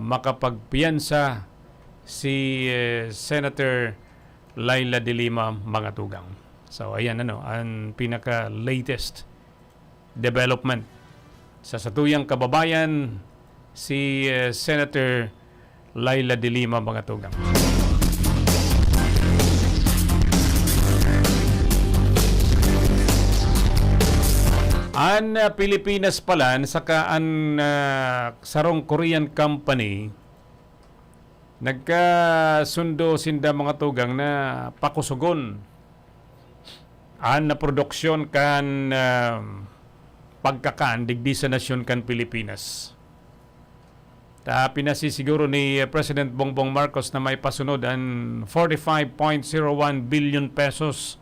makapagpiyansa si, eh, Senator Leila de Lima, mga tugang. So, ayan, ano, ang pinaka-latest development sa satuyang kababayan, si, eh, Senator Leila de Lima, mga tugang. An, ah, Pilipinas pala, saka an, ah, sarong Korean company, nagkasundo sinda, mga tugang, na pakusugon an na produksyon kan, ah, pagkakan digdi sa nasyon kan Pilipinas. Ta pinasisiguro ni President Bongbong Marcos na maipasunod an forty-five point zero one billion pesos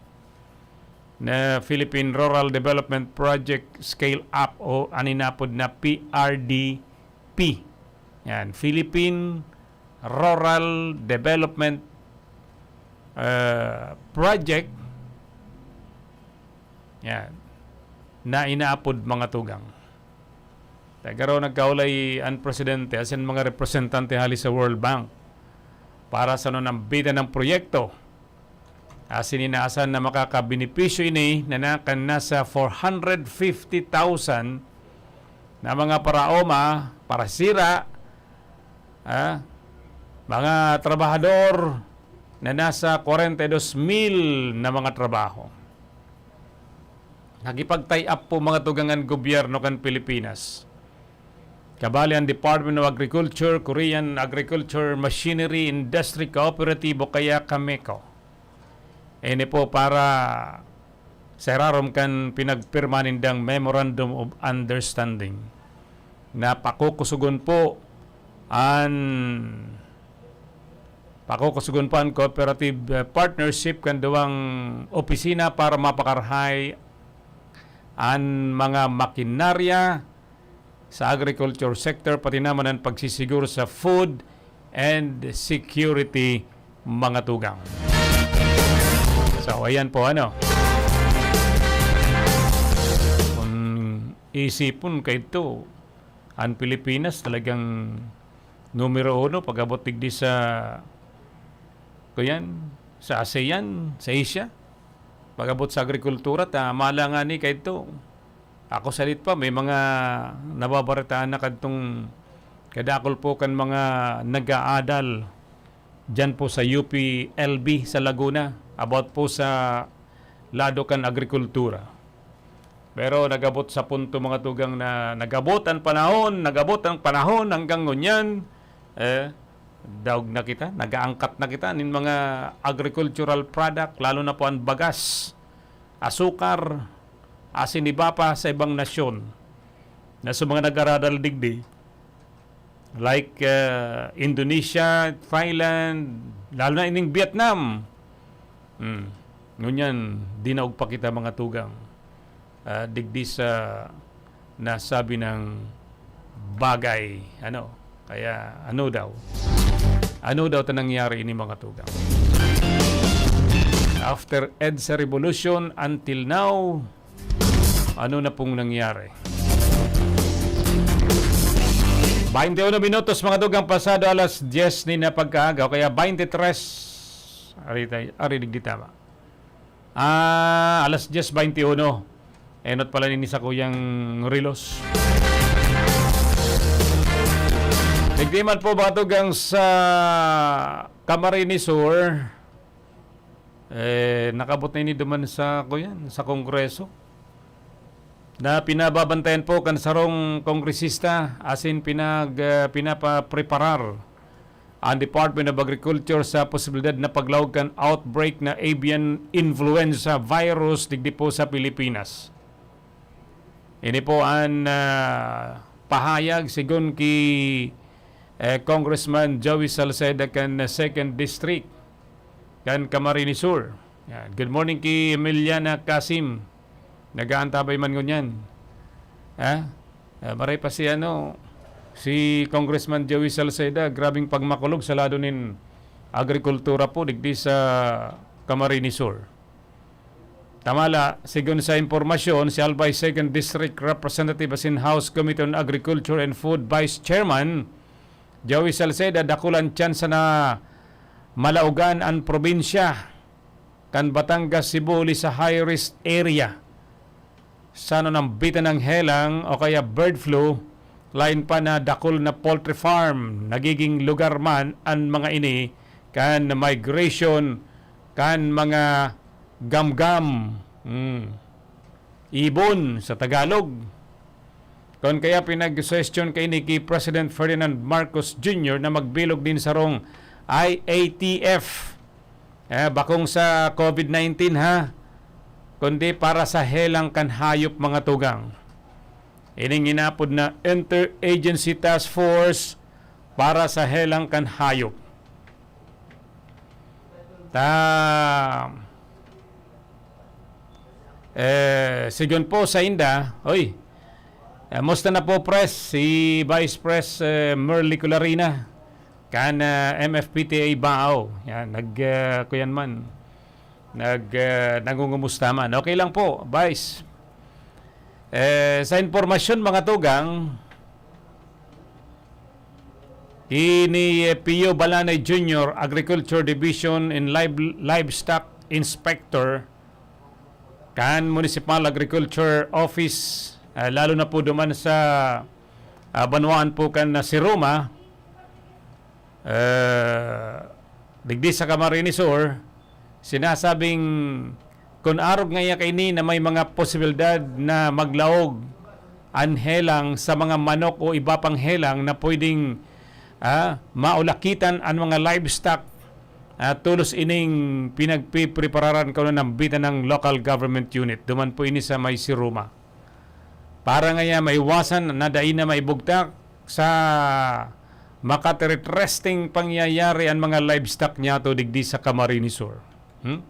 na Philippine Rural Development Project Scale Up o an inapod na P R D P. Yan, Philippine Rural Development, ah, Project. Yan. Na inaapod, mga tugang. Tagaro nagkaulay an presidente asin mga representante hali sa World Bank para sa nunambitan ng proyekto. Asin inaasahan na makakabenepisyo ini na nakan nasa four hundred fifty thousand na mga paraoma, parasira, ah, mga trabahador na nasa kwarenta y dos mil na mga trabaho. Nakipag-tie up po, mga tugang, an gobyerno kan Pilipinas. Kabali an Department of Agriculture, Korean Agriculture Machinery Industry Cooperative o kaya CAMECO. Ini po para sa irarom kan pinagpirma nindang Memorandum of Understanding na pakukusugon po an Pakukusugon pa an cooperative, eh, partnership kan duwang opisina para mapakarahay an mga makinarya sa agriculture sector, pati naman an pagsisiguro sa food and security, mga tugang. So, ayan po, ano. Kung isipon kaito, an Pilipinas talagang numero uno pag-abot digdi sa, kuyan, sa ASEAN, sa Asia. Pag-abot sa agrikultura, tama lang nga ni kaito. Ako salit pa, may mga nababaretaan na kadtong kadakol po kan mga nag-aadal diyan po sa U P L B sa Laguna, about po sa lado kan agrikultura. Pero nag-abot sa punto, mga tugang, na nag-abot an panahon, nag-abot ang panahon hanggang ngunyan, eh, daog na kita, nag-aangkat na kita nin mga agricultural product, lalo na po an bagas, asukar, asin iba pa sa ibang nasyon na sa mga nag-aradal digdi, like, uh, Indonesia, Thailand, lalo na ining Vietnam. Hmm. Ngunyan, dinaog pa kita, mga tugang. Ah, digdi sa nasabi ng bagay. Ano? Kaya, ano daw? Ano daw ta nangyari ini, mga tugang? After EDSA Revolution until now, ano na pong nangyari? Bainti uno minutos, mga tugang, pasado alas dyes ni na pagkaaga, o kaya bainti tres. Ari tayo, ari digdi tama. Ah, alas dyes bainti uno. Enot pala nini sa kuyang rilos. Digdi man po, mga tugang, sa Camarines Sur. Eh, nakabot na ini duman sa, kuyan, sa Kongreso, na pinababantayan po kan sarong kongresista, asin pinag-, ah, pinapapreparar ang Department of Agriculture sa posibilidad na paglaog kan outbreak na avian influenza virus digdi po sa Pilipinas. Ini po an, ah, pahayag segun ki, eh, Congressman Joey Salceda kan Second District kan Camarines Sur. Yan. Good morning ki Emiliana Casim. Nag-aantabay man ngunyan. Ha? Ah, maray pa si, ano, si Congressman Joey Salceda, grabing pagmakulog sa lado nin agrikultura po digdi sa Camarines Sur. Tamala, segun sa impormasyon, si Albay Second District Representative asin House Committee on Agriculture and Food Vice Chairman Joey Salceda, dakul an tsansa na malaogan an probinsya kan Batangas, Cebu huli sa high risk area. Sa nanambitan ng helang o kaya bird flu, lain pa na dakul na poultry farm, nagiging lugar man an mga ini kan migration kan mga gamgam. Hmm. Ibon sa Tagalog. Kon kaya pinag-suhestyon kaini ki President Ferdinand Marcos Junior na magbilog nin sarong I A T F. Eh, bakong sa covid nineteen, ha, kundi para sa helang kan hayop, mga tugang. Ining inapod na Interagency Task Force para sa helang kan hayop. Ta, eh, sigon po sa inda, oy, eh, musta na po, Pres, si Vice Pres, eh, Merly Colarina, kan, eh, M F P T A Bao? Yan, nag, eh, kuyan man. Nag, eh, nangungumusta man. Okay lang po, Vice. Eh, sa impormasyon, mga tugang, ini, eh, Pio Balanay Junior, Agriculture Division and Live-, Livestock Inspector, kan Municipal Agriculture Office, eh, lalo na po duman sa, ah, banwaan po kan na Siruma, eh, digdi sa Camarines Sur, sinasabing kun arog ngaya kaini na may mga posibilidad na maglaog an helang sa mga manok o iba pang helang na pwedeng, ah, maulakitan an mga livestock, ah, tolos ining pinagpiprepararan ko na nambitan ng local government unit. Duman po ini sa may Siruma. Para ngaya maiwasan na dai na maibugtak sa makatiritresteng pangyayari an mga livestock niyato digdi sa Camarines Sur. Hmm?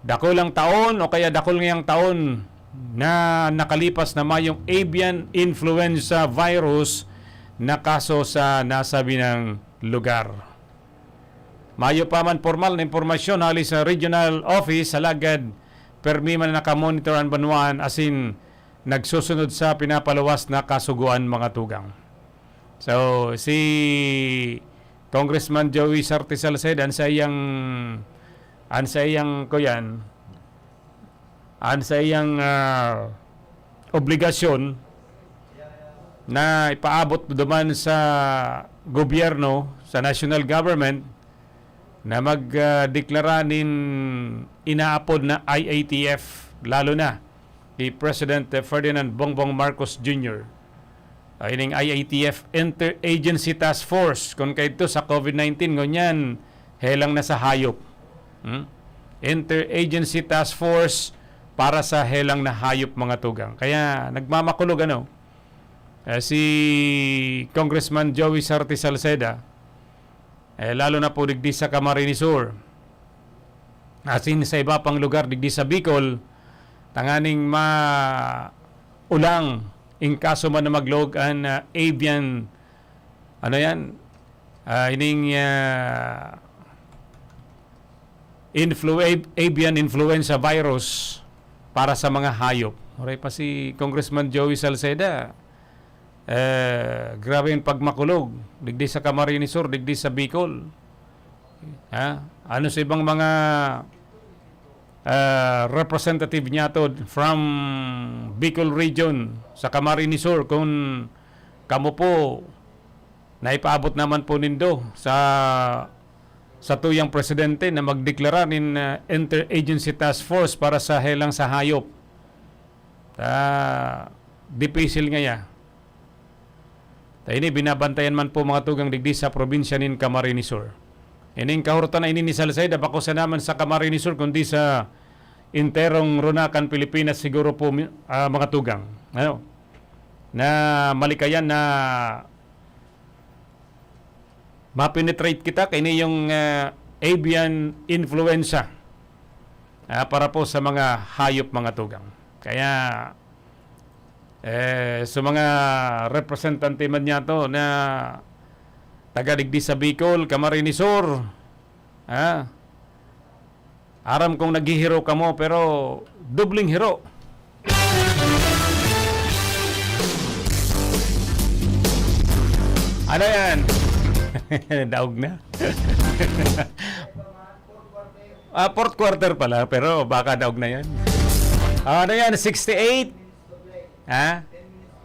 Dakulang taon o kaya dakul ngayang taon na nakalipas na mayong avian influenza virus na kaso sa nasabi ng lugar. Mayo pa man pormal na impormasyon hali sa regional office, alagad permi man nakamonitor an banwaan asin nagsusunod sa pinapaluwas na kasugoan, mga tugang. So, si Congressman Joey Sarte Salceda, an saiyang, an saiyang, kuyan, an saiyang, ah, obligasyon na ipaabot duman sa gobyerno, sa national government, na mag, ah, deklara nin inaapod na I A T F, lalo na kay President Ferdinand Bongbong Marcos Junior. Ah, ining I A T F, Interagency Task Force, kun kaidto sa COVID nineteen, ngunyan, helang na sa hayop. Hmm? Interagency Task Force para sa helang na hayop, mga tugang. Kaya nagmamakulog, ano, eh, si Congressman Joey Sarte Salceda, eh, lalo na po digdi sa Camarines Sur, asin sa iba pang lugar digdi sa Bicol, tanganing maulang in kaso man na maglog an, ah, avian, ano yan, ah, ining, ah, influ-, av-, avian influenza virus para sa mga hayop. Oray pa si Congressman Joey Salceda, eh, grabe yung pagmakulog, digdi sa Camarines Sur, digdi sa Bicol. Ha? Ano sa ibang mga, ah, representative niyato from Bicol Region sa Camarines Sur, kung kamo po na ipaabot naman po nindo sa, sa tuyang presidente na magdeklara nin, ah, interagency task force para sa helang sa hayop. Ah, dipisil ngaya. Ta ini binabantayan man po, mga tugang, digdi sa probinsya nin Camarines Sur. Ining kahurtan na ini ni Salceda, bako sana man sa Camarines Sur, kundi sa enterong runakan Pilipinas siguro po, mi-, ah, mga tugang. Ano? Na malikayan na ma-penetrate kita kaini yung, ah, avian influenza, ah, para po sa mga hayop, mga tugang. Kaya, eh, sa mga representante man niyato na taga digdi sa Bicol, Camarines Sur, ah, aram kong naghihiro kamo, pero dubling hiro. Ano yan? Daog na. Ah, fourth quarter pala, pero baka daog na yan. Ah, ano yan? Sixty-eight? Ha?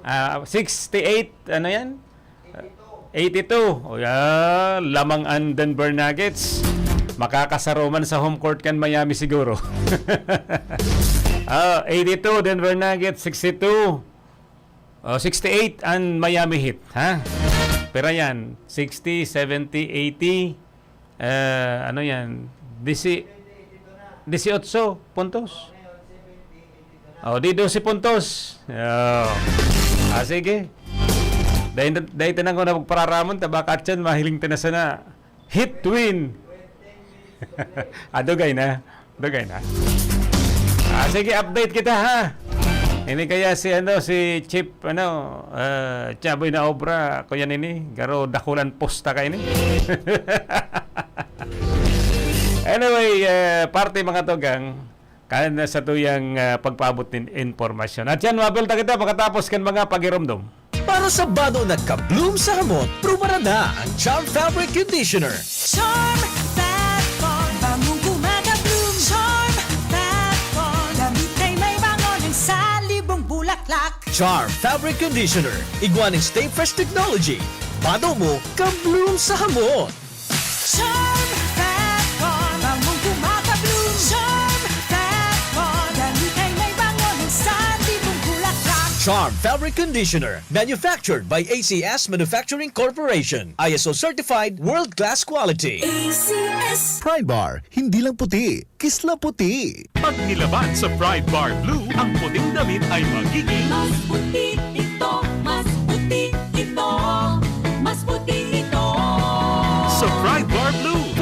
Ah, sixty-eight, ano yan? Eighty-two. O yan, lamang ang Denver Nuggets. Makakasaro man sa home court kan Miami siguro. Ah, eighty-two, Denver Nuggets, sixty-two. O, sixty-eight ang Miami Heat, ha? Pero yan, sixty, seventy, eighty, eh, ano yan? Disi-, dieciocho puntos. O, di dose puntos. O. Ah, sige. Dahil, dahil tanan ko na magpararamon, tabaka tiyan, mahiling ta na sana. Heat win. Ah, dugay na. Dugay na. Ah, sige, update kita, ha. Ini kaya si, ano, si Chief, ano, ah, Chaboy na obra, kuya nini, garo dakulan posta kaini. Anyway, eh, parte mga tugang, kan sa tuyang, ah, pagpaabot nin impormasyon. At yan, mabel ta kita pagkatapos kan mga pagiromdom. Para sa bado na ka-bloom sa hamot, prubaran na ang Charm Fabric Conditioner. Charm Fat Bond, bangong kumaga-bloom. Charm Fat Bond, damit ay may bango ng salibong bulaklak. Charm Fabric Conditioner, igwa nin Stay Fresh Technology. Bado mo, ka-bloom sa hamot. Charm Fat Bond, bangong kumaga-bloom. Charm Fat Bond, damit ay may bango ng salibong bulaklak. Charm Fabric Conditioner, manufactured by A C S Manufacturing Corporation. I S O certified, world-class quality. A C S. Pride Bar, hindi lang puti, kisla puti. Pag nilaban sa Pride Bar Blue, ang puting damit ay magiging mas puti ito, mas puti ito, mas puti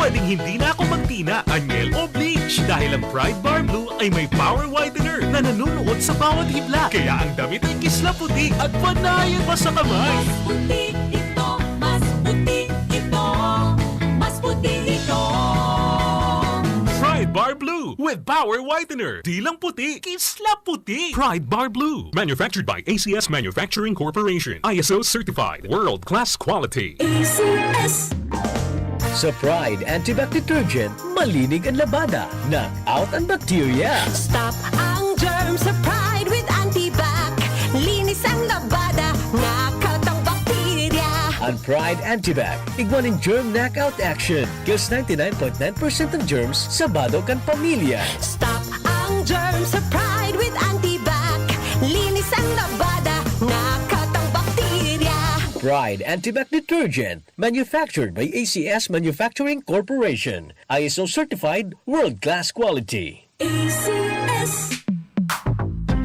Pwedeng hindi na ako magtina, anyel o bleach dahil ang Pride Bar Blue ay may power whitener na nanunuot sa bawat hibla. Kaya ang damit ay kisla puti at panayan pa sa kamay. Mas puti ito, mas puti ito, mas puti ito. Pride Bar Blue with power whitener. Di lang puti, kisla puti. Pride Bar Blue. Manufactured by A C S Manufacturing Corporation. I S O certified. World class quality. A C S. Sa Pride Antibac Detergent, malinig ang labada, knock out ang bakterya. Stop ang germ sa Pride with Antibac. Linis ang labada, knock out ang bakterya. Ang Pride Antibac, igwa nin germ knockout action. Kills ninety-nine point nine percent ng germs sa bado kan pamilya. Stop ang germ sa Pride with Antibac. Linis ang labada, knock out ang bakterya. Pride Antibac Detergent. Manufactured by A C S Manufacturing Corporation. I S O certified, world-class quality. A C S.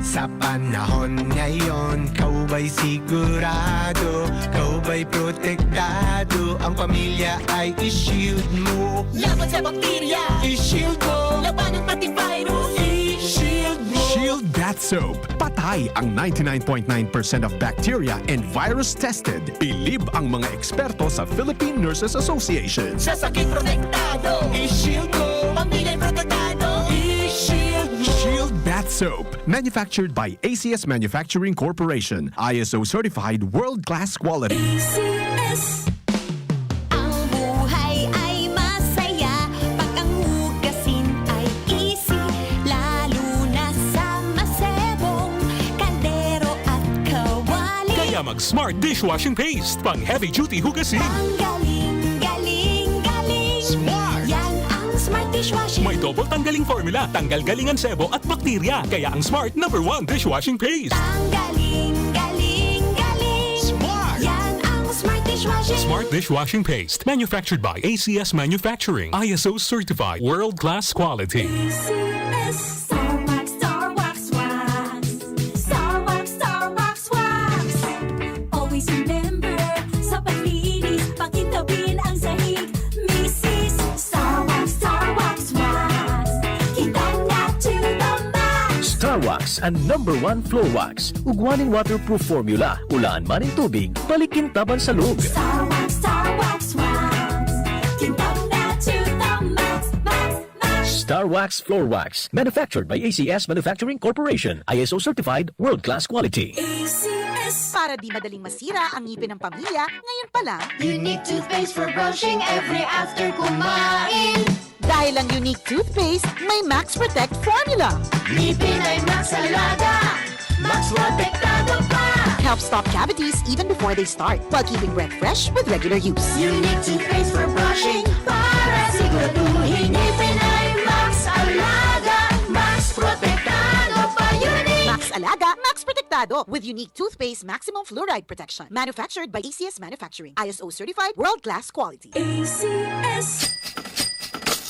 Sa panahon ngayon, kaubay sigurado, kaubay protektado, ang pamilya ay i-shield mo. Laban sa bakterya, i-shield mo. Labanan pati virus, i-shield mo. Shield Bath Soap. Patay ang ninety-nine point nine percent of bacteria and virus tested. Bilib ang mga eksperto sa Philippine Nurses Association. Sa sakit protektado, i-shield mo. Pamilya protektado, i-shield mo. Shield Bath Soap. Manufactured by A C S Manufacturing Corporation. I S O certified, world-class quality. A C S. Ang buhay ay masaya pag ang hugasin ay easy, lalo na sa masebong kaldero at kawali. Kaya mag Smart Dishwashing Paste, pang heavy duty hugasin. Ang galing, galing, galing. Smart! Yan ang Smart Dishwashing. May double tanggaling formula, tanggal galing ang sebo at bakterya. Kaya ang Smart number one dishwashing paste. Ang galing, galing, galing. Smart! Yan ang Smart Dishwashing. Smart Dishwashing Paste. Manufactured by A C S Manufacturing. I S O certified. World-class quality. A C S. Star Wax, Star Wax, Wax. Star Wax, Star Wax, Wax. Always remember, sa paglinis, pakintabin ang sahig. Misis, Star Wax, Star Wax, Wax. Kintab na to the max. Star Wax, ang number one floor wax. Igwa nin waterproof formula. Hulaan man nin tubig, balik kintaban sa log. Star Wax, Star Wax, Wax. Kintab na to the max, max, max. Star Wax Floor Wax. Manufactured by A C S Manufacturing Corporation. I S O certified, world-class quality. A C S. Para di madaling masira ang ngipin ng pamilya, ngayon pa lang. Unique toothpaste for brushing every after kumain. Dahil ang Unique Toothpaste may Max Protect Formula. Ngipin ay Max Alaga, Max Protektado pa. Helps stop cavities even before they start, while keeping breath fresh with regular use. Unique toothpaste for brushing para siguraduhin ngipin ay Max Alaga, Max Protektado pa. Unique! Max Alaga, Max Protektado with Unique Toothpaste Maximum Fluoride Protection. Manufactured by A C S Manufacturing. I S O certified, world-class quality. A C S.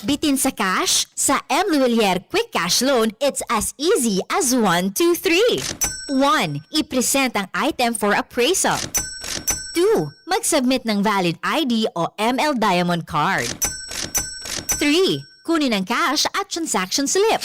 Bitin sa cash? Sa M Lhuillier Quick Cash Loan, it's as easy as one, two, three. One, i-present ang item for appraisal. Two, mag-submit ng valid I D o M L Diamond Card. Three, kunin ang cash at transaction slip.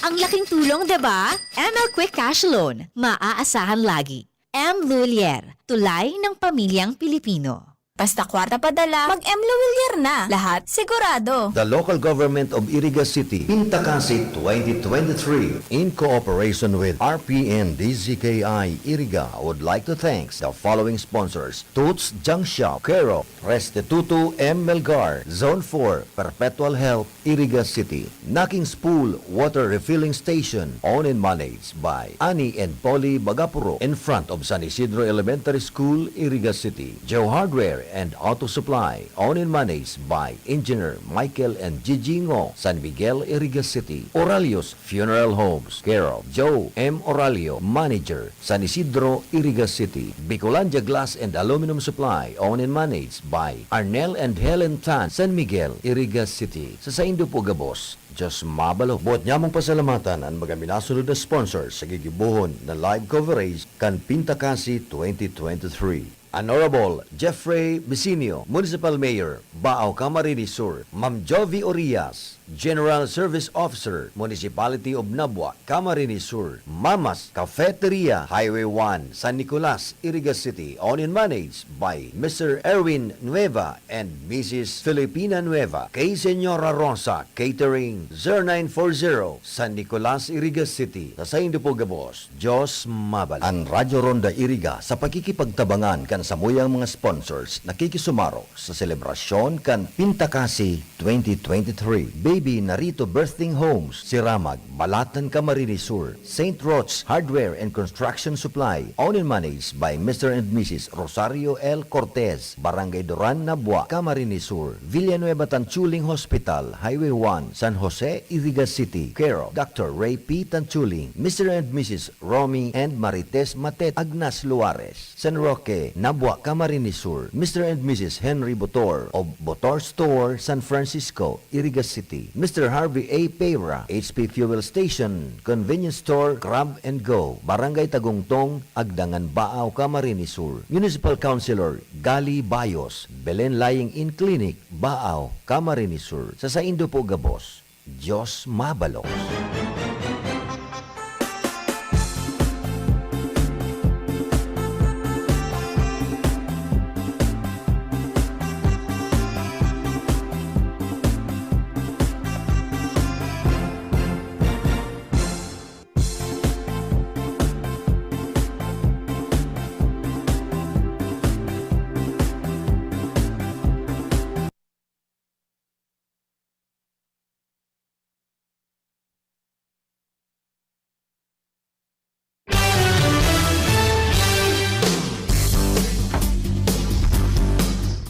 Ang laking tulong, 'di ba? M L Quick Cash Loan, maaasahan lagi. M Lhuillier, tulay ng pamilyang Pilipino. Basta kwarta padala, mag-M Lhuillier na. Lahat sigurado. The local government of Iriga City, Pintakasi twenty twenty-three, in cooperation with R P N D Z K I Iriga, would like to thank the following sponsors: Toots Junk Shop, care of Restituto M Melgar, Zone four, Perpetual Health, Iriga City. Nakings Pool Water Refilling Station, owned and managed by Annie and Polly Bagapuro, in front of San Isidro Elementary School, Iriga City. Joe Hardware and Auto Supply, owned and managed by Engineer Michael and Gigi Ngo, San Miguel, Iriga City. Oralio's Funeral Homes, care of Joe M Oralio, Manager, San Isidro, Iriga City. Bicolandia Glass and Aluminum Supply, owned and managed by Arnel and Helen Tan, San Miguel, Iriga City. Sa saindo po gabos, Diyos mabalog. Buot nyamong pasalamatan an mga minasunod na sponsor sa gigibohon na live coverage kan Pintakasi twenty twenty-three. Honorable Jeffrey Bisinio, Municipal Mayor, Baao, Camarines Sur, Ma'am Jovi Orias, General Service Officer, Municipality of Nabua, Camarines Sur, Mama's Cafeteria, Highway one, San Nicolas, Iriga City, owned and managed by Mister Erwin Nueva and Missus Filipina Nueva, kay Señora Rosa Catering, zero nine four zero, San Nicolas, Iriga City. Sa saindo po gabos, Diyos mabalos. An Radyo Ronda Iriga sa pakikipagtabangan kan samuyang mga sponsors nakikisumaro sa selebrasyon kan Pintakasi twenty twenty-three Baby Narito Birthing Homes, Siramag, Balatan, Camarines Sur, Saint Roch's Hardware and Construction Supply, owned and managed by Mister and Missus Rosario L. Cortez, Barangay Duran, Nabua, Camarines Sur, Villanueva Tanchuling Hospital, Highway one, San Jose, Iriga City, care of Doctor Ray P. Tanchuling, Mister and Missus Romy and Marites Matet, Agnas Luares, San Roque, Nabua, Camarines Sur, Mister and Missus Henry Botor of Botor Store, San Francisco, Iriga City, Mister Harvey A. Pera, H P Fuel Station, Convenience Store, Grab and Go, Barangay Tagungtong, Agdangan, Baao, Camarines Sur, Municipal Councilor Gali Bayos, Belen Lying-in Clinic, Baao, Camarines Sur. Sa saindo po gabos, Diyos mabalos.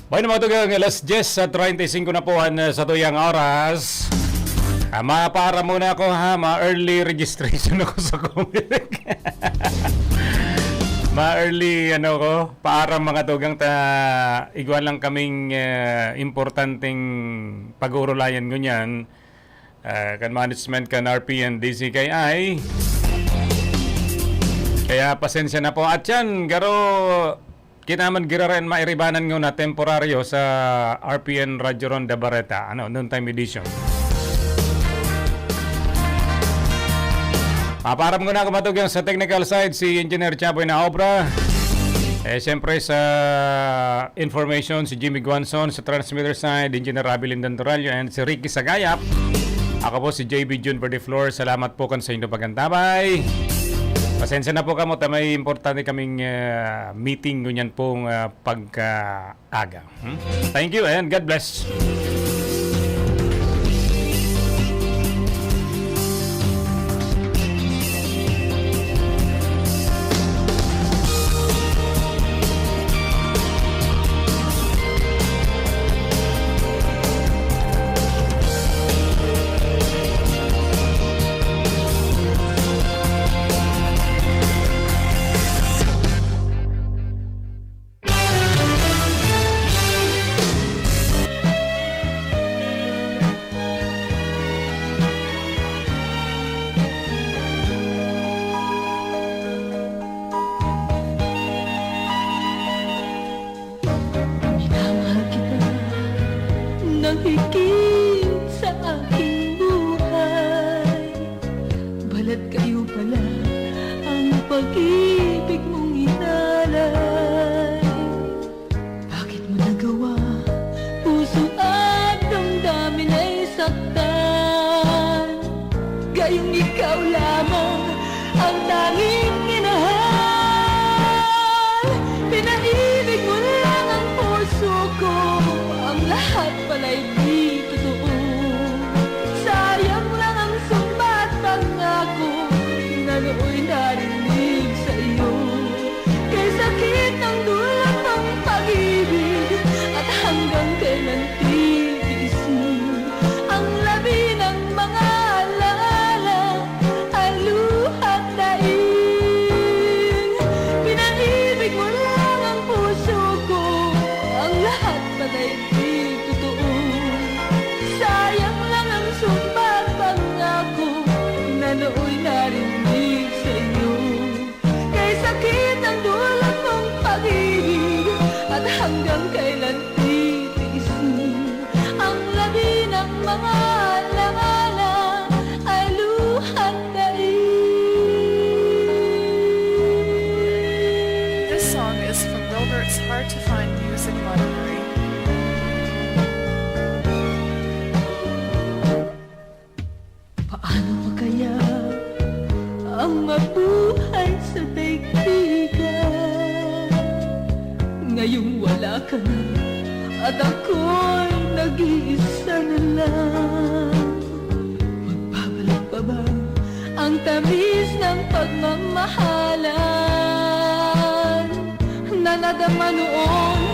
Bueno, mga tugang, alas diyes sa treinta y cinco na po an, ah, satuyang oras. Ah, mapaaram muna ako, ha, ma-early registration ako sa Comelec. Ma-early, ano ko, paaram, mga tugang, ta igwa lang kaming, eh, importanteng pag-uurulayan ngunyan, ah, kan management kan R P N D C K I. Kaya pasensya na po. At yan, garo, kita man girarayan mairibanan nguna temporaryo sa R P N Radyo Ronda Bareta, ano, noontime edition. Mapaaram nguna ako, mga tugang, sa technical side, si Engineer Chaboy na obra. Eh, siyempre, sa information, si Jimmy Guanzon, sa transmitter side, Engineer Abilin Dantorallo, and si Ricky Sagayap. Ako po si J B Jun Verdeflor. Salamat po kan sa inyong pag-antabay. Pasensya na po kamo ta may importante kaming, eh, meeting ngunyan pong, eh, pagkaaga. Hmm? Thank you and God bless. Minamahal kita ng higit sa aking buhay. Balat kayo pala ang pag-ibig mong inalay. Bakit mo nagawa? Puso at damdamin ay saktan. Gayong ikaw lamang ang tanging minahal. Pinaibig mo lang ang puso ko. Ang lahat pala'y di totoo. Sayang lang ang sumbat pangako na nooy narinig sa iyo. Kay sakit ng dulang mong pag-ibig, at hanggang kailan titiisin ang labi ng mga alaala, aluha't daing. Pinaibig mo lang ang puso ko, ang lahat pala'y di totoo. Sayang lang ang sumbat pangako na nooy narinig sa iyo. Kay sakit ng dulang mong pag-ibig, Titiis mo ang labi ng mga alang-alang ay luhang dai. This song is from Wilbert's Hard to Find Music Library. Paano pa kaya ang mabuhay sa daigdigan? Ngayong wala ka na at ako'y nag-iisa na lang. Magbabalik pa ba ang tamis ng pagmamahalan na nadama noon